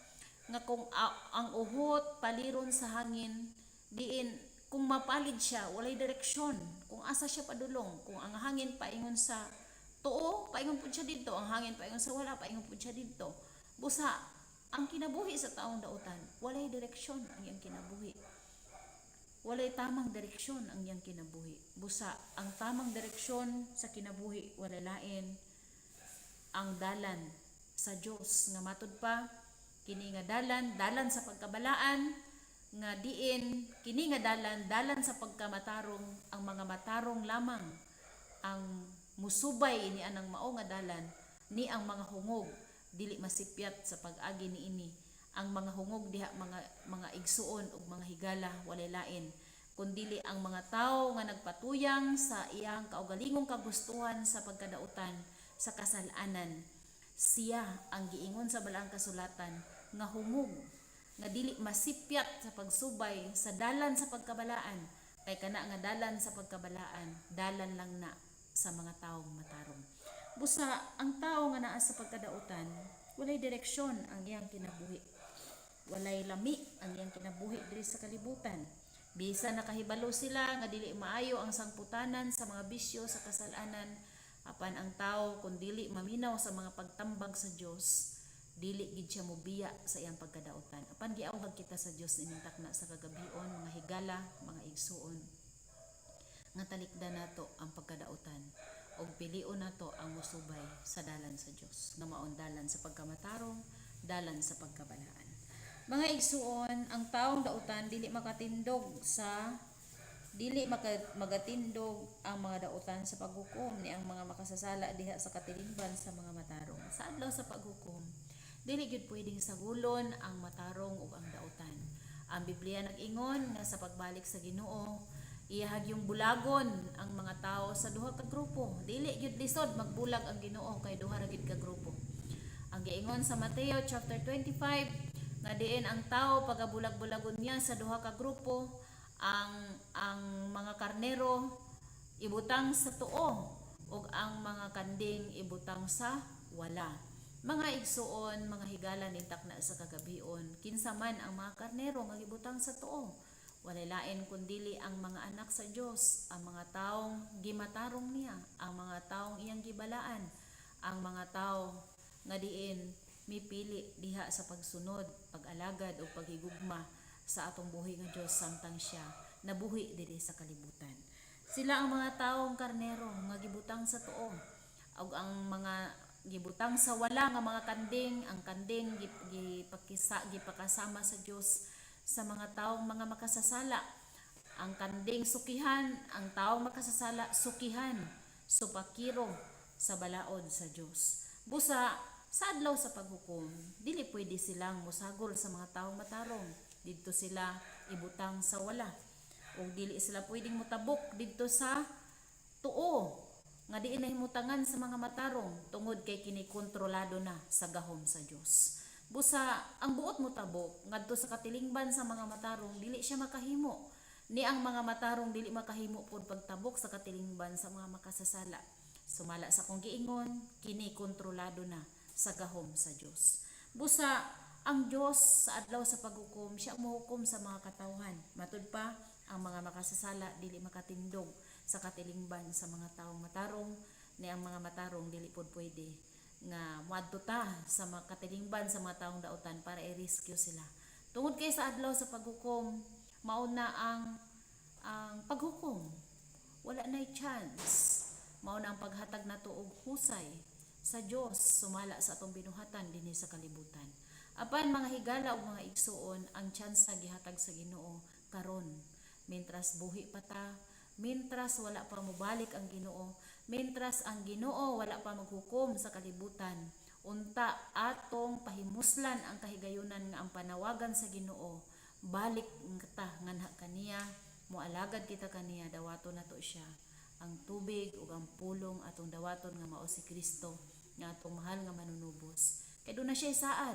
nga kung ang uhot paliron sa hangin, diin kung mapalid siya walay direksyon kung asa siya padulong. Kung ang hangin paingon sa tuo, paingon pud siya didto. Ang hangin paingon sa wala, paingon pud siya didto. Busa ang kinabuhi sa taong dautan, walay direksyon ang iyang kinabuhi, walay tamang direksyon ang iyang kinabuhi. Busa ang tamang direksyon sa kinabuhi walay lain ang dalan sa Dios nga matud pa kini nga dalan, dalan sa pagkabalaan, nga diin kini nga dalan, dalan sa pagkamatarong. Ang mga matarong lamang ang musubay ni anang mao nga dalan, ni ang mga hungog dili masipyat sa pag-agi niini. Ang mga hungog diha, mga igsuon ug mga higala, walay lain kundili ang mga tawo nga nagpatuyang sa iyang kaugalingong kagustuhan sa pagkadautan, sa kasalanan. Siya ang giingon sa balaang kasulatan nga hungog. nga dili masipyat sa pagsubay sa dalan sa pagkabalaan, kay kana nga dalan sa pagkabalaan, dalan lang na sa mga taong matarong. Busa ang tao nga naa sa pagkadautan, walay direksyon ang iyang kinabuhi. Walay lami ang iyang kinabuhi diri sa kalibutan. Bisan nakahibalo sila nga dili maayo ang sangputanan sa mga bisyo sa kasalanan, apan ang tao kung dili maminaw sa mga pagtambag sa Dios, dili gid siya mobiya sa iyang pagkadautan. Apan giawhag kita sa Dios nining takna sa kagabion, mga higala, mga igsuon, nga talikdan nato ang pagkadautan ug pilion nato ang mosubay sa dalan sa Dios, nga maong dalan sa pagkamatarong, dalan sa pagkabalaan. Mga igsuon, ang taong dautan dili makatindog sa dili magatindog ang mga dautan sa paghukom ni ang mga makasasala diha sa katilingban sa mga matarong. Sa adlaw sa paghukom, dili gyud pwedeng sagulon ang matarong ug ang dautan. Ang Biblia nag-ingon nga sa pagbalik sa Ginoo, iyahag yung bulagon ang mga tao sa duha ka grupo. Dili gyud lisod magbulag ang Ginoo kay duha ra gyud ka grupo. Ang giingon sa Mateo chapter 25 nga diin ang tao pagabulag-bulagon niya sa duha ka grupo, ang mga karnero ibutang sa tuo ug ang mga kanding ibutang sa wala. Mga igsuon, mga higala ning takna sa kagabion, kinsa man ang mga karnero nga gibutang sa tuo, walay lain kundili ang mga anak sa Dios, ang mga taong gimatarong niya, ang mga taong iyang gibalaan, ang mga tao nga diin mipili diha sa pagsunod, pag-alagad o paghigugma sa atong buhi nga Dios samtang siya nabuhi diri sa kalibutan. Sila ang mga taong karnero nga gibutang sa tuo, ug ang mga gibutang sa wala nga mga kanding, ang kanding gipakasama sa Dios sa mga taong mga makasasala. Ang kanding sukihan, ang taong makasasala sukihan, supakiro sa balaod sa Dios. Busa sa adlaw sa paghukom, dili pwede silang mosagol sa mga taong matarong. Didto sila ibutang sa wala. Ug dili sila pwedeng motabok didto sa tuo nga diin nahimutangan sa mga matarong tungod kay kini kontrolado na sa gahom sa Dios. Busa ang buot motabok ngadto sa katilingban sa mga matarong, dili siya makahimo. Ni ang mga matarong dili makahimo pod pagtabok sa katilingban sa mga makasasala. Sumala sa kong giingon, kini kontrolado na sa gahom sa Dios. Busa ang Dios sa adlaw sa paghukom, siya mohukom sa mga katawhan. Matud pa, ang mga makasasala dili makatindog sa katilingban sa mga taong matarong, ni ang mga matarong dili pod pwede nga moadto ta sa mga katilingban sa mga taong dautan para i-rescue sila. Tungod kay sa adlaw sa paghukom, mao na ang paghukom. Wala nay chance. Mao na ang paghatag nato og husay sa Dios sumala sa atong binuhatan dinhi sa kalibutan. Apan mga higala ug mga igsuon, ang chance gihatag sa Ginoo karon. Mintras buhi pa ta, mintras wala pa mobalik ang Ginoo, mintras ang Ginoo wala pa maghukom sa kalibutan, unta atong pahimuslan ang kahigayunan nga ang panawagan sa Ginoo, balik ta nganha kaniya, moalagad kita kaniya, dawaton nato siya ang tubig ug ang pulong atong dawaton nga mao si Kristo nga atong mahal nga manunubos. Kay doon na siya saad,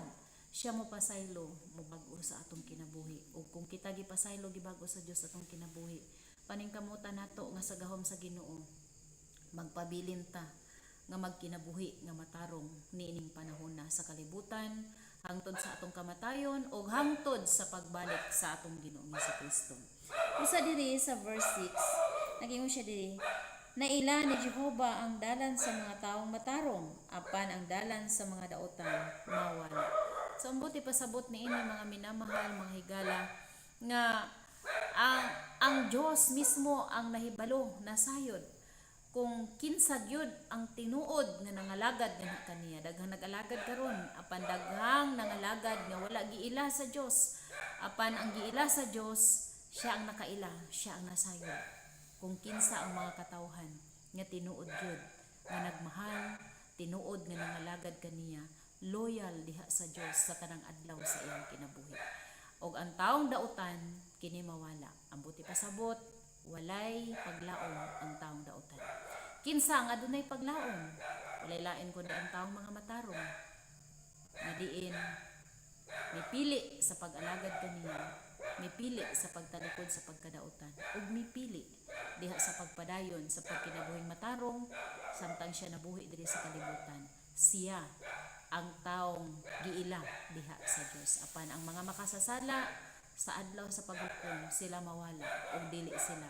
siya mo pasaylo, mobag-o sa atong kinabuhi. Ug kung kita gipasaylo gibag-o sa Dios atong kinabuhi, paningkamutan nato nga sa gahom sa Ginoo magpabilin ta nga magkinabuhi nga matarong niining panahon na sa kalibutan hangtod sa atong kamatayon o hangtod sa pagbalik sa atong Ginoong Kristo. Usa diri sa verse 6, nagingon siya diri, naila ni Jehova ang dalan sa mga taong matarong, apan ang dalan sa mga dautan mawala. So ang buti pasabot niini mga minamahal, mga higala, nga ang Dios mismo ang nahibalo, nasayod kung kinsa gyud ang tinuod nga nangalagad nga kaniya. Daghang nag-alagad karon, apan daghang nangalagad nga wala giila sa Dios. Apan ang giila sa Dios, siya ang nakaila, siya ang nasayod kung kinsa ang mga katawhan nga tinuod gyud nga nagmahal, tinuod nga nangalagad kaniya, loyal diha sa Dios sa tanang adlaw sa iyang kinabuhi. Og ang taong dautan kini mawala. Ang buti pasabot, walay paglaom ang taong dautan. Kinsa ang adunay paglaom? Walay lain kundi ang taong mga matarong nga diin Mipili sa pag-alagad kaniya, mipili sa pagtalikod sa pagkadautan, ug mipili diha sa pagpadayon sa pagkinabuhing matarong samtang siya nabuhi diri sa kalibutan. Siya ang taong giila diha sa Dios. Apan ang mga makasasala, sa adlaw sa paghukom sila mawala ug dili sila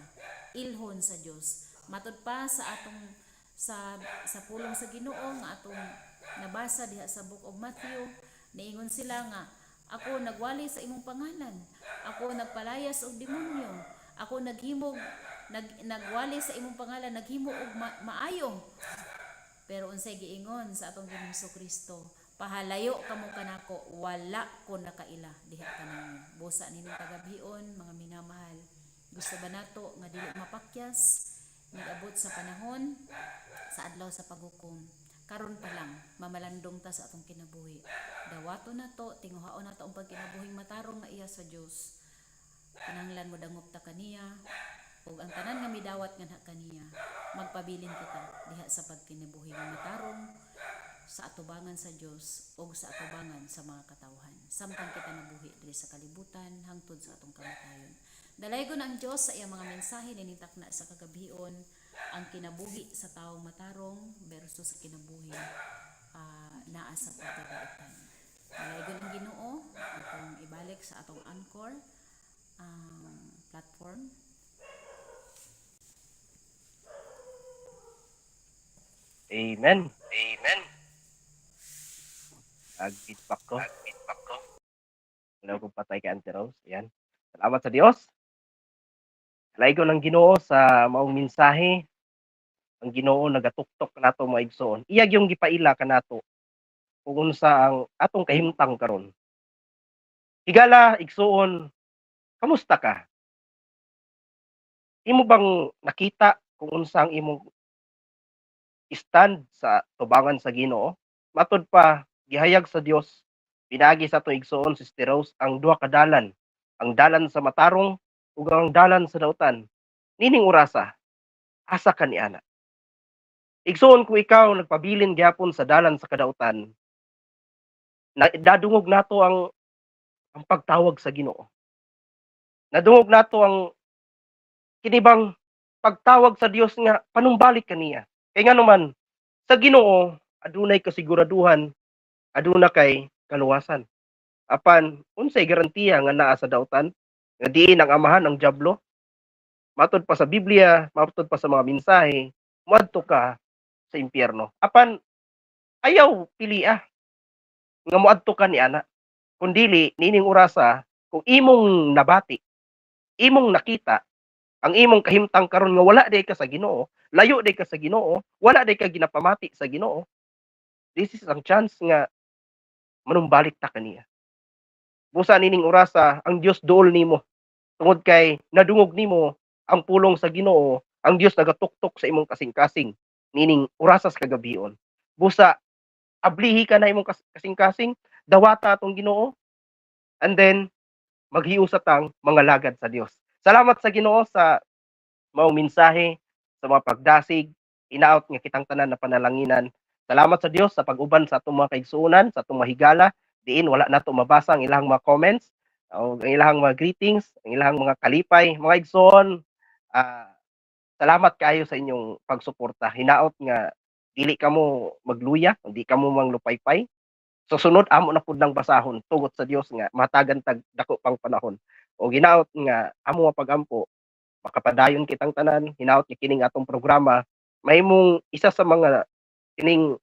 ilhon sa Dios. Matud pa sa atong sa pulong sa Ginoo nga atong nabasa diha sa Book of Matthew, niingon sila nga, "Ako nagwali sa imong pangalan, ako nagpalayas og demonyo, ako naghimog nagwali sa imong pangalan, naghimo og maayo." Pero unsay giingon sa atong Ginoong Kristo? "Pahalayo kamo kanako, wala ko nakaila diha kaninyo." Busa nining kagabhion, mga minamahal, gusto ba nato nga dili mapakyas nag-abot sa panahon sa adlaw sa paghukom? Karon pa lang, mamalandong ta sa atong kinabuhi. Dawato nato, tinguhaon nato ang pagkinabuhing matarong nga iya sa Dios. Kinahanglan mo dangop ta kaniya ug ang tanan nga midawat nganha kaniya, magpabilin kita diha sa pagkinabuhi nga matarong sa atubangan sa Dios ug sa atubangan sa mga katawhan samtang kita nabuhi diri sa kalibutan hangtod sa atong kamatayon. Dalaygon ang Dios sa iyang mga mensahe nining takna sa kagabhion, ang kinabuhi sa taong matarong versus sa kinabuhi naa sa pagkadautan. Dalaygon ang Ginoo. Atong ibalik sa atong Anchor ang platform. Amen. Amen. Ag-feedback ko. Ag-feedback ko. Wala akong patay kay Auntie Rose. Ayan. Salamat sa Dios. Dalaygon ang Ginoo sa maong mensahe. Ang Ginoo nagatuktok nato, mga igsoon. Iyag yung gipaila kanato kung unsa ang atong kahimtang karon. Higala, igsoon, kamusta ka? Imo bang nakita kung unsa ang imong stand sa tubangan sa Ginoo? Matud pa, gihayag sa Dios pinaagi sa atong igsoon Sister Rose ang duha ka dalan, ang dalan sa matarong ug ang dalan sa dautan. Nining orasa, asa ka niana? Igsoon, kung ikaw nagpabilin gyapon sa dalan sa kadautan, na dadungog nato ang pagtawag sa Ginoo. Nadungog nato ang kinibang pagtawag sa Dios nga panumbalik kaniya. Kay ngano man, sa Ginoo adunay kasiguraduhan, aduna kay kaluwasan. Apan unsay garantiya nga naa sa dautan, nga diin ang amahan ang diablo? Matud pa sa Biblia, matud pa sa mga mensahe, moadto ka sa impyerno. Apan ayaw pilia nga moadto ka ni ana. Kung dili, nining orasa, kung imong nabati, imong nakita ang imong kahimtang karon nga wala day ka sa Ginoo, layo day ka sa Ginoo, wala day ka ginapamati sa Ginoo, this is ang chance nga manumbalik ta kaniya. Busa nining orasa, ang Dios duol nimo tungod kay nadungog nimo ang pulong sa Ginoo, ang Dios nagatuktok sa imong kasing-kasing nining orasa sa kagabion. Busa ablihi ka na imong kasing-kasing, dawata atong Ginoo, and then maghiusa tang mga lagad sa Dios. Salamat sa Ginoo sa maong mensahe, sa mga pagdasig, inaot nga kitang tanan na panalanginan. Salamat sa Dios sa pag-uban sa atong mga kaigsuonan, sa atong mahigala. Diin wala nato mabasa ang ilang mga comments, o ang ilang mga greetings, ang ilang mga kalipay. Mga igsoon, salamat kaayo sa inyong pagsuporta. Hinaot nga dili kamo magluya, hindi kamo manglupaypay. Susunod amo na pud nang basahon, tugot sa Dios nga matagan tag dako pang panahon. O ginaot nga amo nga pagampo makapadayon kitang tanan. Hinaot nga kining atong programa mahimong isa sa mga kining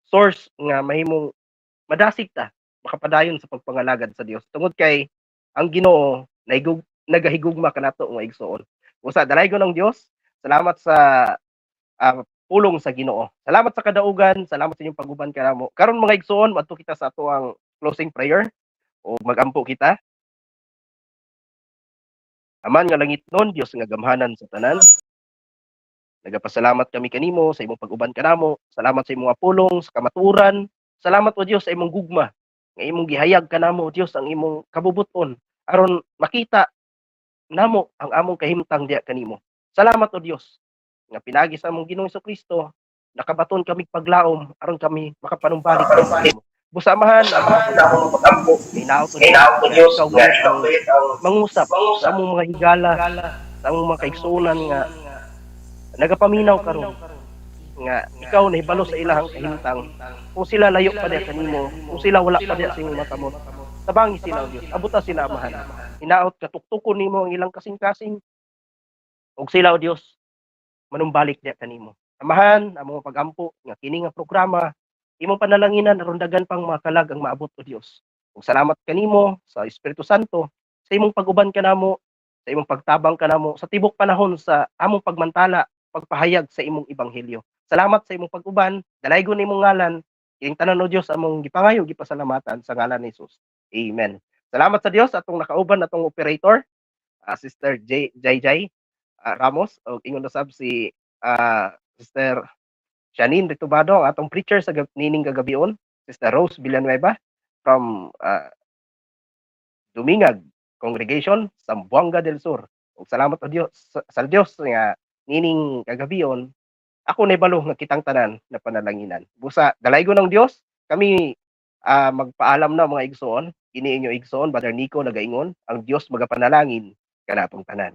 source nga mahimong madasig ta makapadayon sa pagpangalagad sa Dios. Tungod kay ang Ginoo nagahigugma kanato, mga igsoon. Usa dalaygon ang Dios. Salamat sa pulong sa Ginoo. Salamat sa kadaugan, salamat sa inyong pag-uban kanamo. Karon, mga igsoon, madto kita sa atoang closing prayer o magampo kita. Aman nga langit nun, Dios nga gamhanan sa tanan. Nagapasalamat kami kanimo sa imong pag-uban kanamo. Salamat sa imong pulong, sa kamatuoran. Salamat, o Dios, sa imong gugma nga imong gihayag kanamo, o Dios, ang imong kabubuton aron makita namo ang among kahimtang diya kanimo. Salamat, o Dios, nga pinagi sa among Ginoong Kristo nakabaton kami paglaom aron kami makapanumbalik kanimo. Busa, Amahan, among pag-ampo, hinaot, o Diyos, nga ikaw ang mangusap sa among mga higala, sa among mga kaigsuonan nga nagapaminaw karon, nga ikaw nahibalo sa ilahang kahimtang. Kung sila layo pa diha kanimo, kung sila wala pa diha sa imong makamot, tabangi sila, o Dios. Abuta sila, Amahan. Hinaot nga tuktukon nimo ang ilang kasing-kasing ug sila, o Dios, manumbalik diha kanimo. Amahan, among pagampo nga kini nga programa imong panalanginan aron dagan pang mga kalag ang maabot, o Dios. Ug salamat kanimo sa Espiritu Santo sa imong pag-uban kanamo, sa imong pagtabang kanamo sa tibok panahon sa among pagmantala, pagpahayag sa imong ebanghelyo. Salamat sa imong pag-uban, dalaygon imong ngalan. Kining tanan, o Dios, among gipangayo, gipasalamatan sa ngalan ni Jesus. Amen. Salamat sa Dios atong nakauban atong operator, Sister J JJ Ramos ug ingon usab si Sister Janine Ritubado, ang atong preacher sa nining kagabion, Sister Rose Villanueva from Dumingag Congregation, Zamboanga del Sur. Ug salamat o Dios sa Dios nga nining kagabion ako nahibalo nga kitang tanan na panalanginan. Busa dalaygon ng Dios, kami magpaalam na, mga igsoon. Kini inyo igsoon, Brother Nico, nagaingon, ang Dios magapanalangin kanatong tanan.